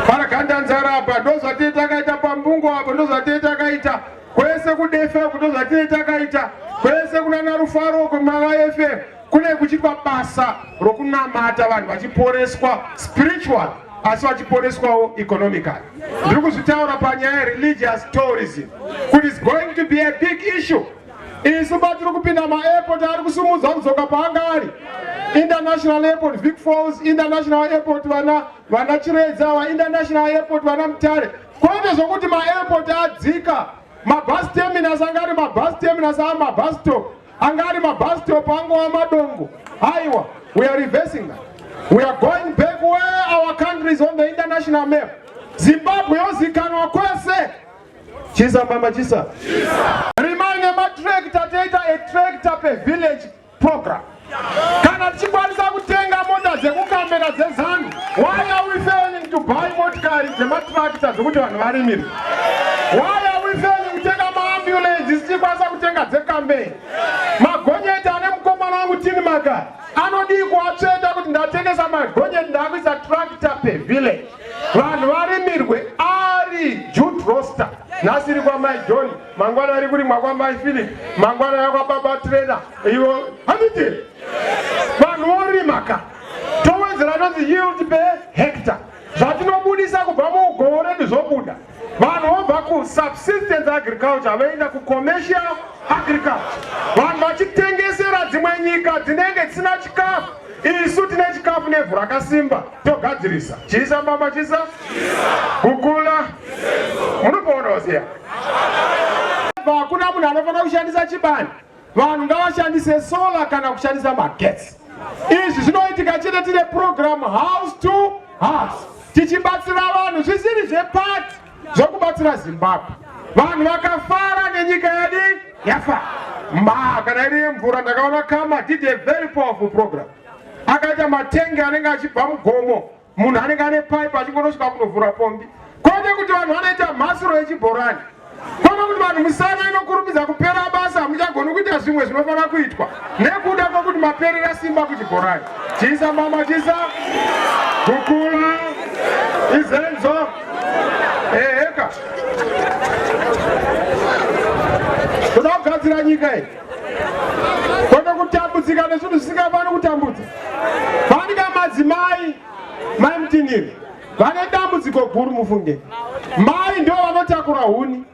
Paragandanzara apa ndozvatiri takaita pambungo apa ndozvatiri takaita kwese kudefe uku ndozvatiri takaita kwese kunana Rufaro uko mava FM kune kuchiitwa basa rokunamata vanhu vachiporeswa spiritual asi vachiporeswawo economically. Ndiri kuzvitaura panyaya yereligious tourism kuti it's going to be a big issue. Isu patiri kupinda maairport ari kusumudzwa kudzoka paanga ari international airport Vic Falls international airport vana vana Chiredza ava international airport vana Mutare kwete zvokuti maairport adzika mabus terminus anga ari mabus terminus ava mabus stop anga ari mabus stop angova madongo. Aiwa, we are reversing that. We are going back where our country is on the international map. Zimbabwe yozikanwa kwese. Chisa mama chisa. Rimai nematractor toita a tractor per village program. Kana tichikwanisa kutenga mota dzekukamera dzeZanu, why are we failing to buy motikari dzematractor dzekuti vanhu varimire? Why are we failing kutenga maambulensi tichikwanisa kutenga dzekambeni? Magonyeti ane mukomana wangu Tini Makari anodii kuatsveta kuti ndatengesa magonyeti ndakuisa tractor per village vanhu varimirwe ari Jude Roster nhasi iri kwamai John mangwana iri kurimwa kwamai Philip mangwana yakwababa Trainer ivo handiti vanhu vorima ka towedzera anonzi yield per hectare zvatinobudisa kubva mugoho redu zvobuda vanhu vobva kusubsistence agriculture voenda kucommercial agriculture vanhu vachitengesera dzimwe nyika dzinenge dzisina chikafu isu tine chikafu nevhu rakasimba togadzirisa chisa mbama chisa kukula munopoona oziya hakuna munhu anofanira kushandisa chibani vanhu ngavashandise solar kana kushandisa magetsi izvi zvinoitika chete tine program house to house tichibatsira vanhu zvisiri zvepati zvokubatsira Zimbabwe vanhu vakafara nenyika yedu yafa ma kana iri yemvura ndakaona Kama did a very powerful program akaita matenge anenge achibva mugomo munhu anenge ane pipe achingonosvika kunovhura pombi kwete kuti vanhu vanoita mhasuro yechibhorani kwete kuti vanhu misana inokurumidza kupera basa hamuchagoni kuita zvimwe zvinofanira kuitwa nekuda kwekuti maperera simba kuchibhorani chisa mama chisa kukula izenzo eheka toda kugadzira nyika iyi kwete kutambudzika nezvinhu zvisingafani kutambudza fanika madzimai mai Mutinhiri vane dambudziko guru mufunge mai ndo vanotakura huni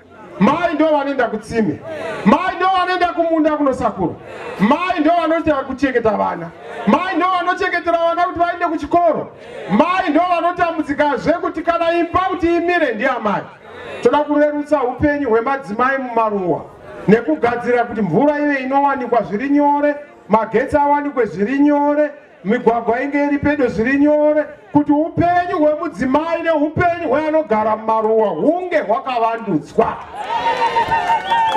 mai ndo vanoenda kutsime mai ndo vanoenda kumunda kunosakura mai ndo vanoita kuchengeta vana mai ndo vanochengetera vana kuti vaende kuchikoro mai ndo vanotambudzikazve kuti kana imba kuti imire ndiamai toda kurerutsa upenyu hwemadzimai mumaruwa nekugadzira kuti mvura ive inowanikwa zviri nyore magetsi awanikwe zviri nyore migwagwa inge iri pedo zviri nyore kuti upenyu hwemudzimai neupenyu hweanogara mumaruwa hunge hwakavandudzwa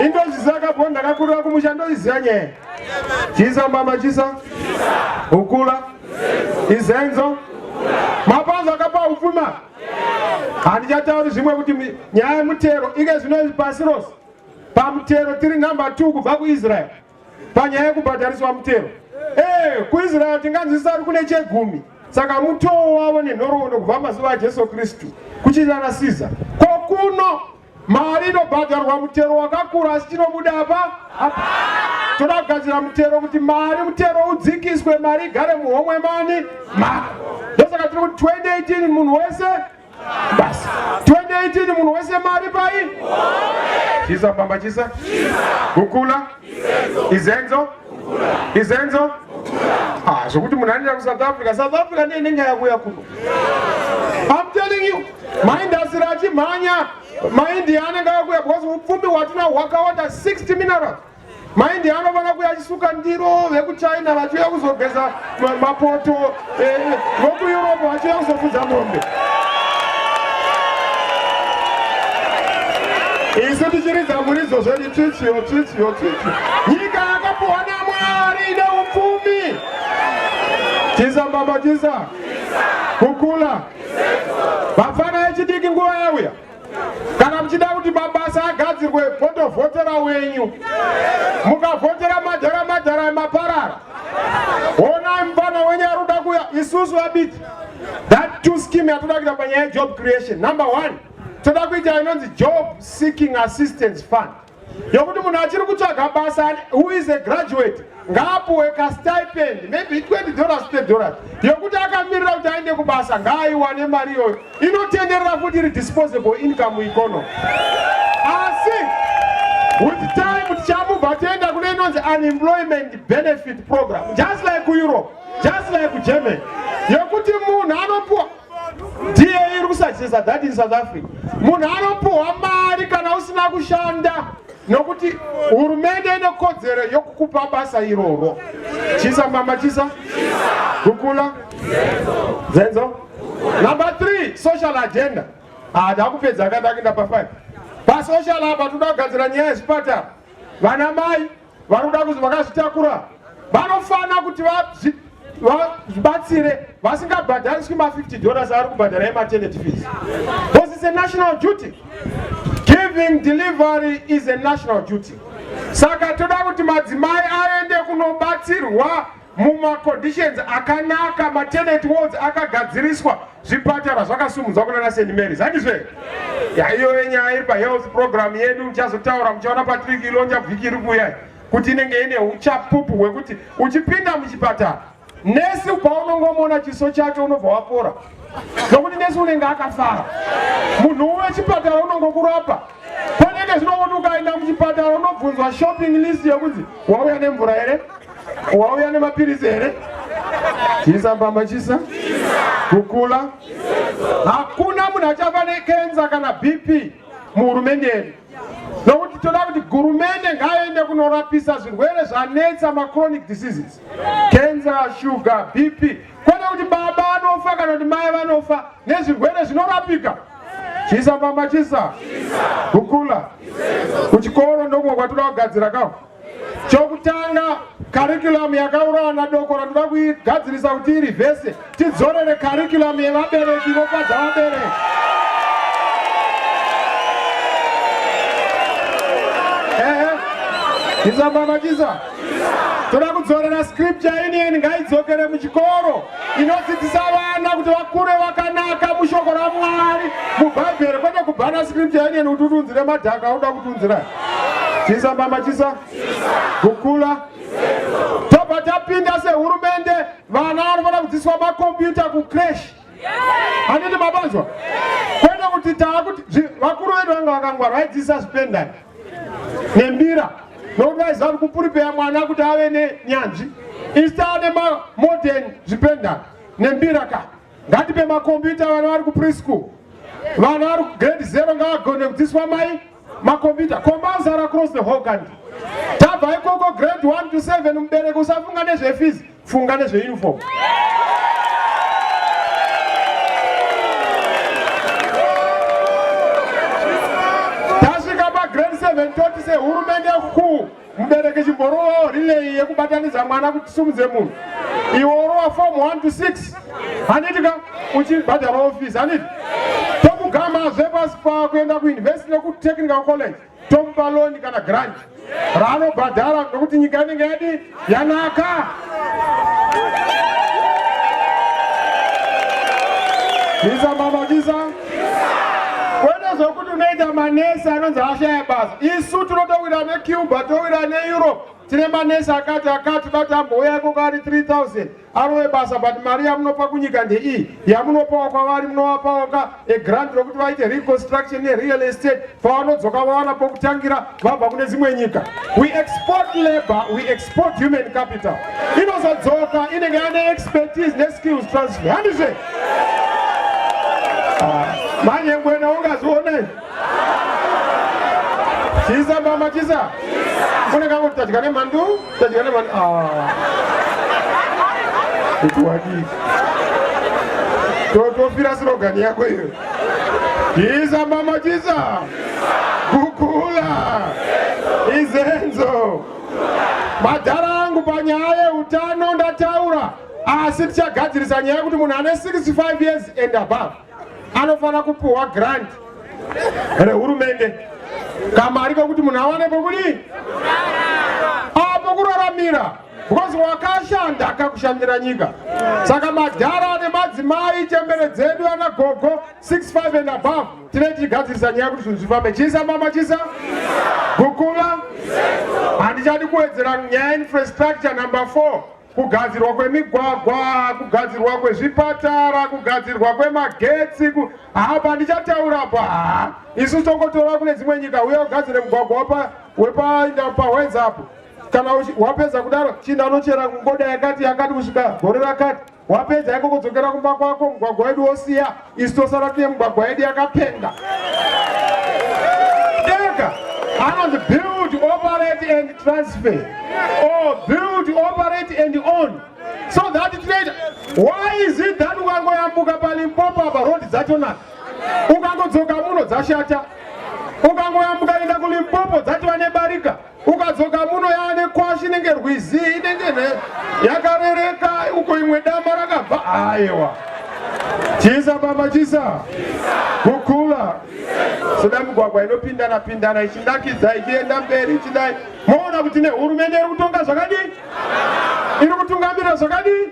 indozviziva kabho ndakakurira kumusha ndozviziva nyaya chisa mbama chisa ukula izenzo mapanzo akapa upfuma handichatauri zvimwe kuti nyaya yemutero ike zvino pasi rose pamutero tiri number 2 kubva kuIsrael panyaya yekubhadhariswa mutero eh, kuIsrael tinganzwisisa kuti kune chegumi saka mutoo wavo nenhoroondo kubva mazuva aJesu Kristu kuchiita naCaesar ko kuno mari inobhadharwa mutero wakakura asi chinobuda apa apa toda kugadzira mutero kuti mari mutero udzikiswe mari igare muhomwe mani mako ndosaka tiri kuti 2018 munhu wese basi 2018 munhu wese mari pai chisa mbamba chisa kukula izenzo izenzo ah zvokuti munhu anoenda kuSouth Africa South Africa ndiyo inenge yakuya kuno I'm telling you maindasiri achimhanya. MaIndia anenge akuya because upfumi hwatinahwo hwakawanda 60 minerals. MaIndia anofanira kuuya achisuka ndiro, vekuChina vachiuya kuzogeza mapoto, vokuEurope vachiuya kuzofudza mombe. Isu tichiridza muridzo zvedu tsvitsiyo tsvitsiyo tsvitsiyo. Nyika yakapuhwa naMwari ine upfumi. Chisa mbamba chisa. Kukula. Vafana vechidiki nguva yauya. Kana muchida kuti mabasa agadzirwe, motovhotera wenyu. Mukavhotera madhara madhara maparara. Honai mufana wenyu ari kuda kuya. Isusu vaBiti, that two scheme yatoda kuita panyaya yejob creation. Number one, toda kuita inonzi job seeking assistance fund, yokuti munhu achiri kutsvaga basa who is a graduate ngaapuwe kastipend, maybe $20, $30, yokuti akamirira kuti aende kubasa ngaaiwane mari iyoyo inotenderera futi iri disposable income economy. Asi with time tichamubva toenda kune inonzi unemployment benefit program, just like kuEurope, just like kuGermany, yokuti munhu anopuwa. DA iri kusuggesta that in South Africa munhu anopuhwa mari kana usina kushanda, nokuti hurumende ine kodzero yokukupa basa iroro. Chisa mama chisa kukula zenzo. Number 3, social agenda. Ah, ndakupedza akanda pa5 pasocial apa. Toda kugadzira nyaya yezvipatara. Vana mai vari kuda kuzi vakazvitakura vanofana kuti vazvibatsire vasingabhadhariswi ma50 dollars ari kubhadhara ematernity fees, because it's a national duty. Giving delivery is a national duty. Saka toda kuti madzimai aende kunobatsirwa mumaconditions akanaka, maternity wards akagadziriswa, zvipatara zvakasumudzwa kunana St Marys, handizve? Ya, iyoyo nyaya iri pahealth program yedu. Muchazotaura, muchaona Patrick ilonja vhiki iri kuuya kuti inenge ine uchapupu hwekuti uchipinda muchipatara, nesi paunongomuona chiso chake unobva wapora, nokuti nesi unenge akafara. Munhu wechipatara unongokurapa. Panenge zvinokuti ukaenda muchipatara unobvunzwa shopping list yekunzi wauya nemvura here, wauya nemapirisi here. Chisa mbamba chisa kukula. Hakuna munhu achafa nekenza kana BP muhurumende yedu, nokuti toda kuti hurumende ngaaende kunorapisa zvirwere zvanetsa, machronic diseases, cancer, sugar, BP, kwete kuti baba anofa kana kuti mai vanofa nezvirwere zvinorapika. Chisa mbamba chisa kukula. Kuchikoro ndokumwe kwatoda kugadzira kao. Chokutanga, curriculum yakaurawa naDokora toda kuigadzirisa kuti ireverse, tidzorere curriculum yevabereki vofadza vabereki. Ehe, chisa mbamba chisa. Toda kudzorera Scripture Union, ngaidzokere muchikoro, inodzidzisa vana kuti vakure vakanaka mushoko raMwari, muBhaibheri, kwete kubhana Scripture Union kuti utiunzire madhaka auda kutiunzira. Chisa mbamba chisa kukula. Tobva tapinda sehurumende, vana vanofanira kudzidziswa makombiyuta kucreche, handiti mabanzwa? Kwete kuti taakuti vakuru vedu vanga vakangwara, vaidzidzisa zvipendani nembira, nokuti vaiziva kuti kuprepare mwana kuti ave nenyanzvi. Isu taane mamodern zvipendani nembira ka. Ngatipe makombiyuta vana vari kupreschool. Vana vari kugrade 0 ngavagone kudzidziswa mai makombiyuta, compulsory across the whole country. Tabva ikoko, grade 1 to 7, mubereki usafunga nezvefees, funga nezveuniform. Tasvika pagrade 7, toti sehurumende kuu, mubereki chimborowawo relay yekubatanidza mwana kuti tisumudze munhu. Iwe orowa form 1 to 6, handiti ka? Uchibhadharawo fees, handiti? Tokugamazve pasi pakuenda kuuniversity nekutechnical college, tomupa loan kana grant raanobhadhara, nokuti nyika inenge yadi yanaka. Chisa mama chisa. Kwete zvokuti unoita manesi anonzi ashaya basa. Isu tinotowira neCuba, towira neEurope, tine manesi akati akati dati ambouya ikoko ari 3000 arove basa, but mari yamunopa kunyika ndeiyi yamunopawo kwavari. Munovapawo ka egrant rokuti vaite reconstruction nereal estate, pavanodzoka vawana pokutangira vabva kune dzimwe nyika. We export labor, we export human capital. Inozodzoka inenge yane expertise neskills transfer, handizve? Ah, manje ngwena ungaziona izvi. Chisa mama chisa. Kune kangu tadya nemhandu, tadya nemhandu. Ah. Kuti wadii? Tofira slogan yako iyo. Chisa mama chisa. Kukula. Izenzo. Madhara angu panyaya yeutano ndataura asi tichagadzirisa nyaya yekuti munhu ane 65 years and above anofanira kupuhwa grant rehurumende kamari kekuti munhu awane pokudii pokuraramira because wakashanda akakushandira nyika saka madhara nemadzimai chembere dzedu ana gogo 65 and above tinee tichigadzirisa nyaya kuti zvinhu zvifambe chisa mama chisa gukula handichadi kuwedzera nyaya infrastructure number 4 kugadzirwa kwemigwagwa kugadzirwa kwezvipatara kugadzirwa kwemagetsi hapa handichataura pa haa isu tongotora kune dzimwe nyika uye ugadzire mugwagwa wepahwenza apo kana wapedza kudaro chinhu anochera ngoda yakati yakati kusvika gore rakati wapedza iko kudzokera kumba kwako mugwagwa wedu wosiya isu tosara tine mugwagwa yedu yakapenga ega anonzi build operate and transfer or build operate and own so that tinoita why is it that ukangoyambuka palimpopo apa road dzatonaka ukangodzoka muno dzashata ukangoyambuka enda kulimpopo dzatova nebarika Ukadzoka muno yaane kwashi inenge rwizi inenge ne yakarereka uko imwe dama rakabva aiwa. Chisa baba chisa. Kukula. Soda migwagwa inopindana pindana ichinakidza ichienda mberi ichidai. Moona kuti nehurumende iri kutonga zvakadii? Iri kutungamira zvakadii?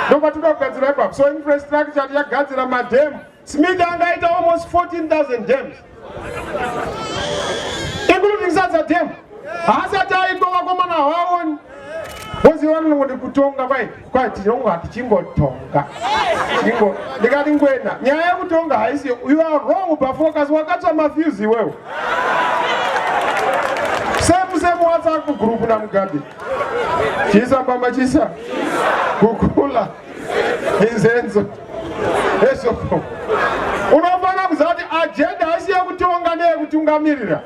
Ndokwatinoda kugadzira ipapo. So infrastructure tichagadzira madhemu. Smith angaita almost 14,000 dams including Sadza dam. Haasati aitwa vakomana havaoni. Voziva vanongoti kutonga kwai kwai tinonga tichingotonga. Chingo ndikati ngwena nyaya yekutonga haisi you are wrong pa focus wakatsva mafuse iwewe. Same same WhatsApp group na Mugabe. Chisa bamba chisa. Kukula. Inzenzo. Esoko. Unofanira kuziva kuti agenda haisi yekutonga ndeyekutungamirira.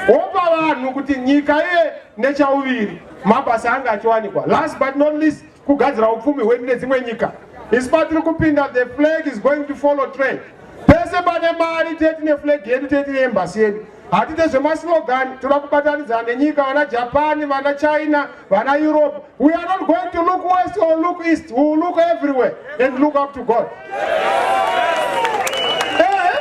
Wopa vanhu kuti nyika iye nechauviri mabasa anga achiwanikwa. Last but not least, kugadzira upfumi hwedu nedzimwe nyika. Isu patiri kupinda, the flag is going to follow trade. Pese pane mari tete tine flag yedu, tete tine embassy yedu. Hatite zvemaslogan, toda kubatanidzana nenyika, vana Japan, vana China, vana Europe. We are not going to look west or look east. We will look everywhere and look up to God. Eh?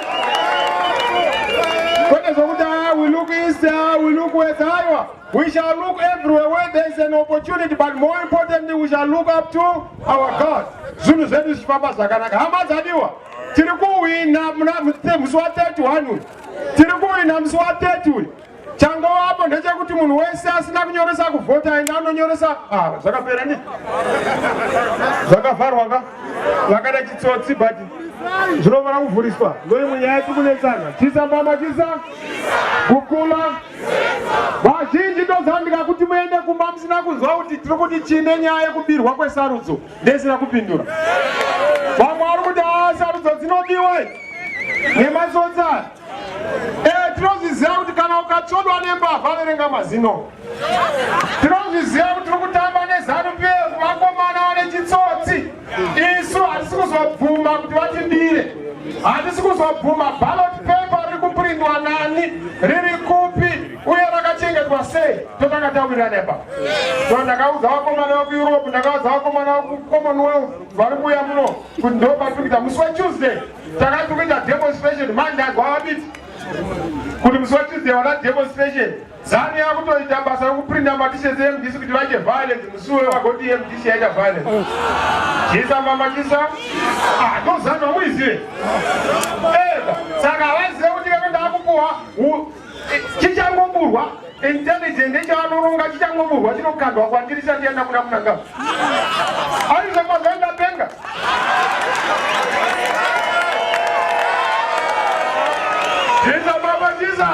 Kwete zvokuti ah, we look east, ah, we look west, aiwa. We shall look everywhere where there is an opportunity, but more importantly, we shall look up to our God. Zvinhu zvedu zvichifamba zvakanaka. Hama dzadiwa, tiri kuhwina musi wa 31 uyu. Tiri kuwina musi wa 30 uyu. Changovapo ndechekuti munhu wese asina kunyoresa kuvhota enda anonyoresa. Ah, zvakapera ndi zvakavharwa ka vakada chitsotsi but zvinofanira kuvhuriswa. Ndoimwe nyaya tiri kunetsana. Chisa mbama chisa kukula vazhinji ndozandika kuti muende kumba musina kunzwa kuti tiri kuti chine nyaya yekubirwa kwesarudzo ndisina kupindura. Vamwe vari kuti ah, sarudzo dzinobiwa nematsotsi aya. Eh, tinozviziva kuti kana ukatsvodwa nembavha verenga mazino. Tinozviziva kuti tiri kutamba neZanu PF, vakomana vane chitsotsi. Isu hatisi kuzobvuma kuti vatibire, hatisi kuzobvuma ballot paper riri kuprindwa nani, riri kupi uye rakachengetwa sei, totanga tawirirana ipapo. So ndakaudza vakomana vekuEurope, ndakaudza vakomana vekuCommonwealth vari kuuya muno kuti ndo patiri kuita musi weTuesday takati kuita demonstration manje ndanzwa vabiti kuti musi weTuesday vana demonstration Zanu yakutoita basa rekuprinda matisheti eMDC kuti vaite violence musi uyo vagoti MDC yaita violence. Chisa mama chisa. Ah, ndo Zanu hamuizive. Ega, saka havazive kuti kana ndakupuwa chichangoburwa intelligent ichanoronga chichangoburwa chinokandwa kwandiri chisati yaenda kuna Mnangagwa. Aizvo mazoenda penga. Chisa baba chisa.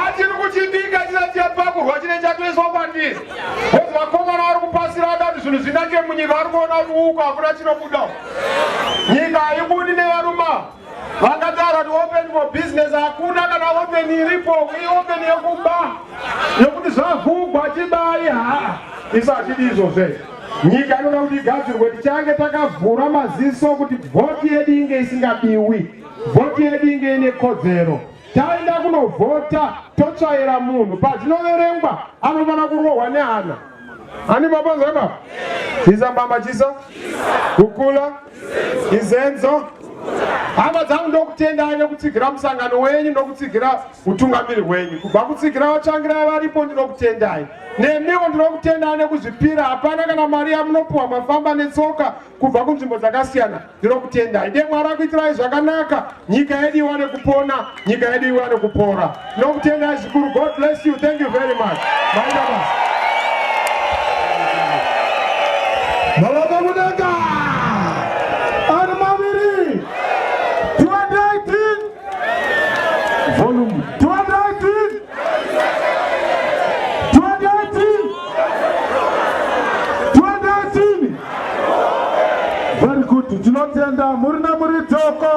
Achiri kuchibika chisati chapakurwa chine chatoiswa kwandiri. Because vakomana vari kupasira vada kuti zvinhu zvinake munyika vari kuona kuti uku hakuna chinobuda. Nyika haibudi nevarume. Vangataura kuti open for business, hakuna kana open iripo, iopen yekuba yokuti zvavhugwa chibai. Haa, isu hatidi izvozvo. Nyika inoda kuti igadzirwe. Tichange takavhura maziso kuti vhoti yedu inge isingabiwi, vhoti yedu inge ine kodzero. Taenda kunovhota, totsvaira munhu, pazvinoverengwa anofanira kurohwa nehana. Ani mapanzwa ipapa? Chisa mbamba, chisa kukula izenzo. Hama dzangu, ndokutendai nekutsigira musangano wenyu, ndokutsigira utungamiri hwenyu, kubva kutsigira vatsvangirai varipo. Ndinokutendai. Nemiwo ndinokutendai nekuzvipira. Hapana kana mari yamunopiwa, mafamba netsoka kubva kunzvimbo dzakasiyana. Ndinokutendai. Dai Mwari akuitirai zvakanaka, nyika yedu iwane kupona, nyika yedu iwane kupora. Ndinokutendai zvikuru. God bless you. Thank you very much. Maita basa. Mavaka mudenga ari maviri. 2018 volume 2018, 2018, 2018. Very good. Tinotenda muri namuri toko.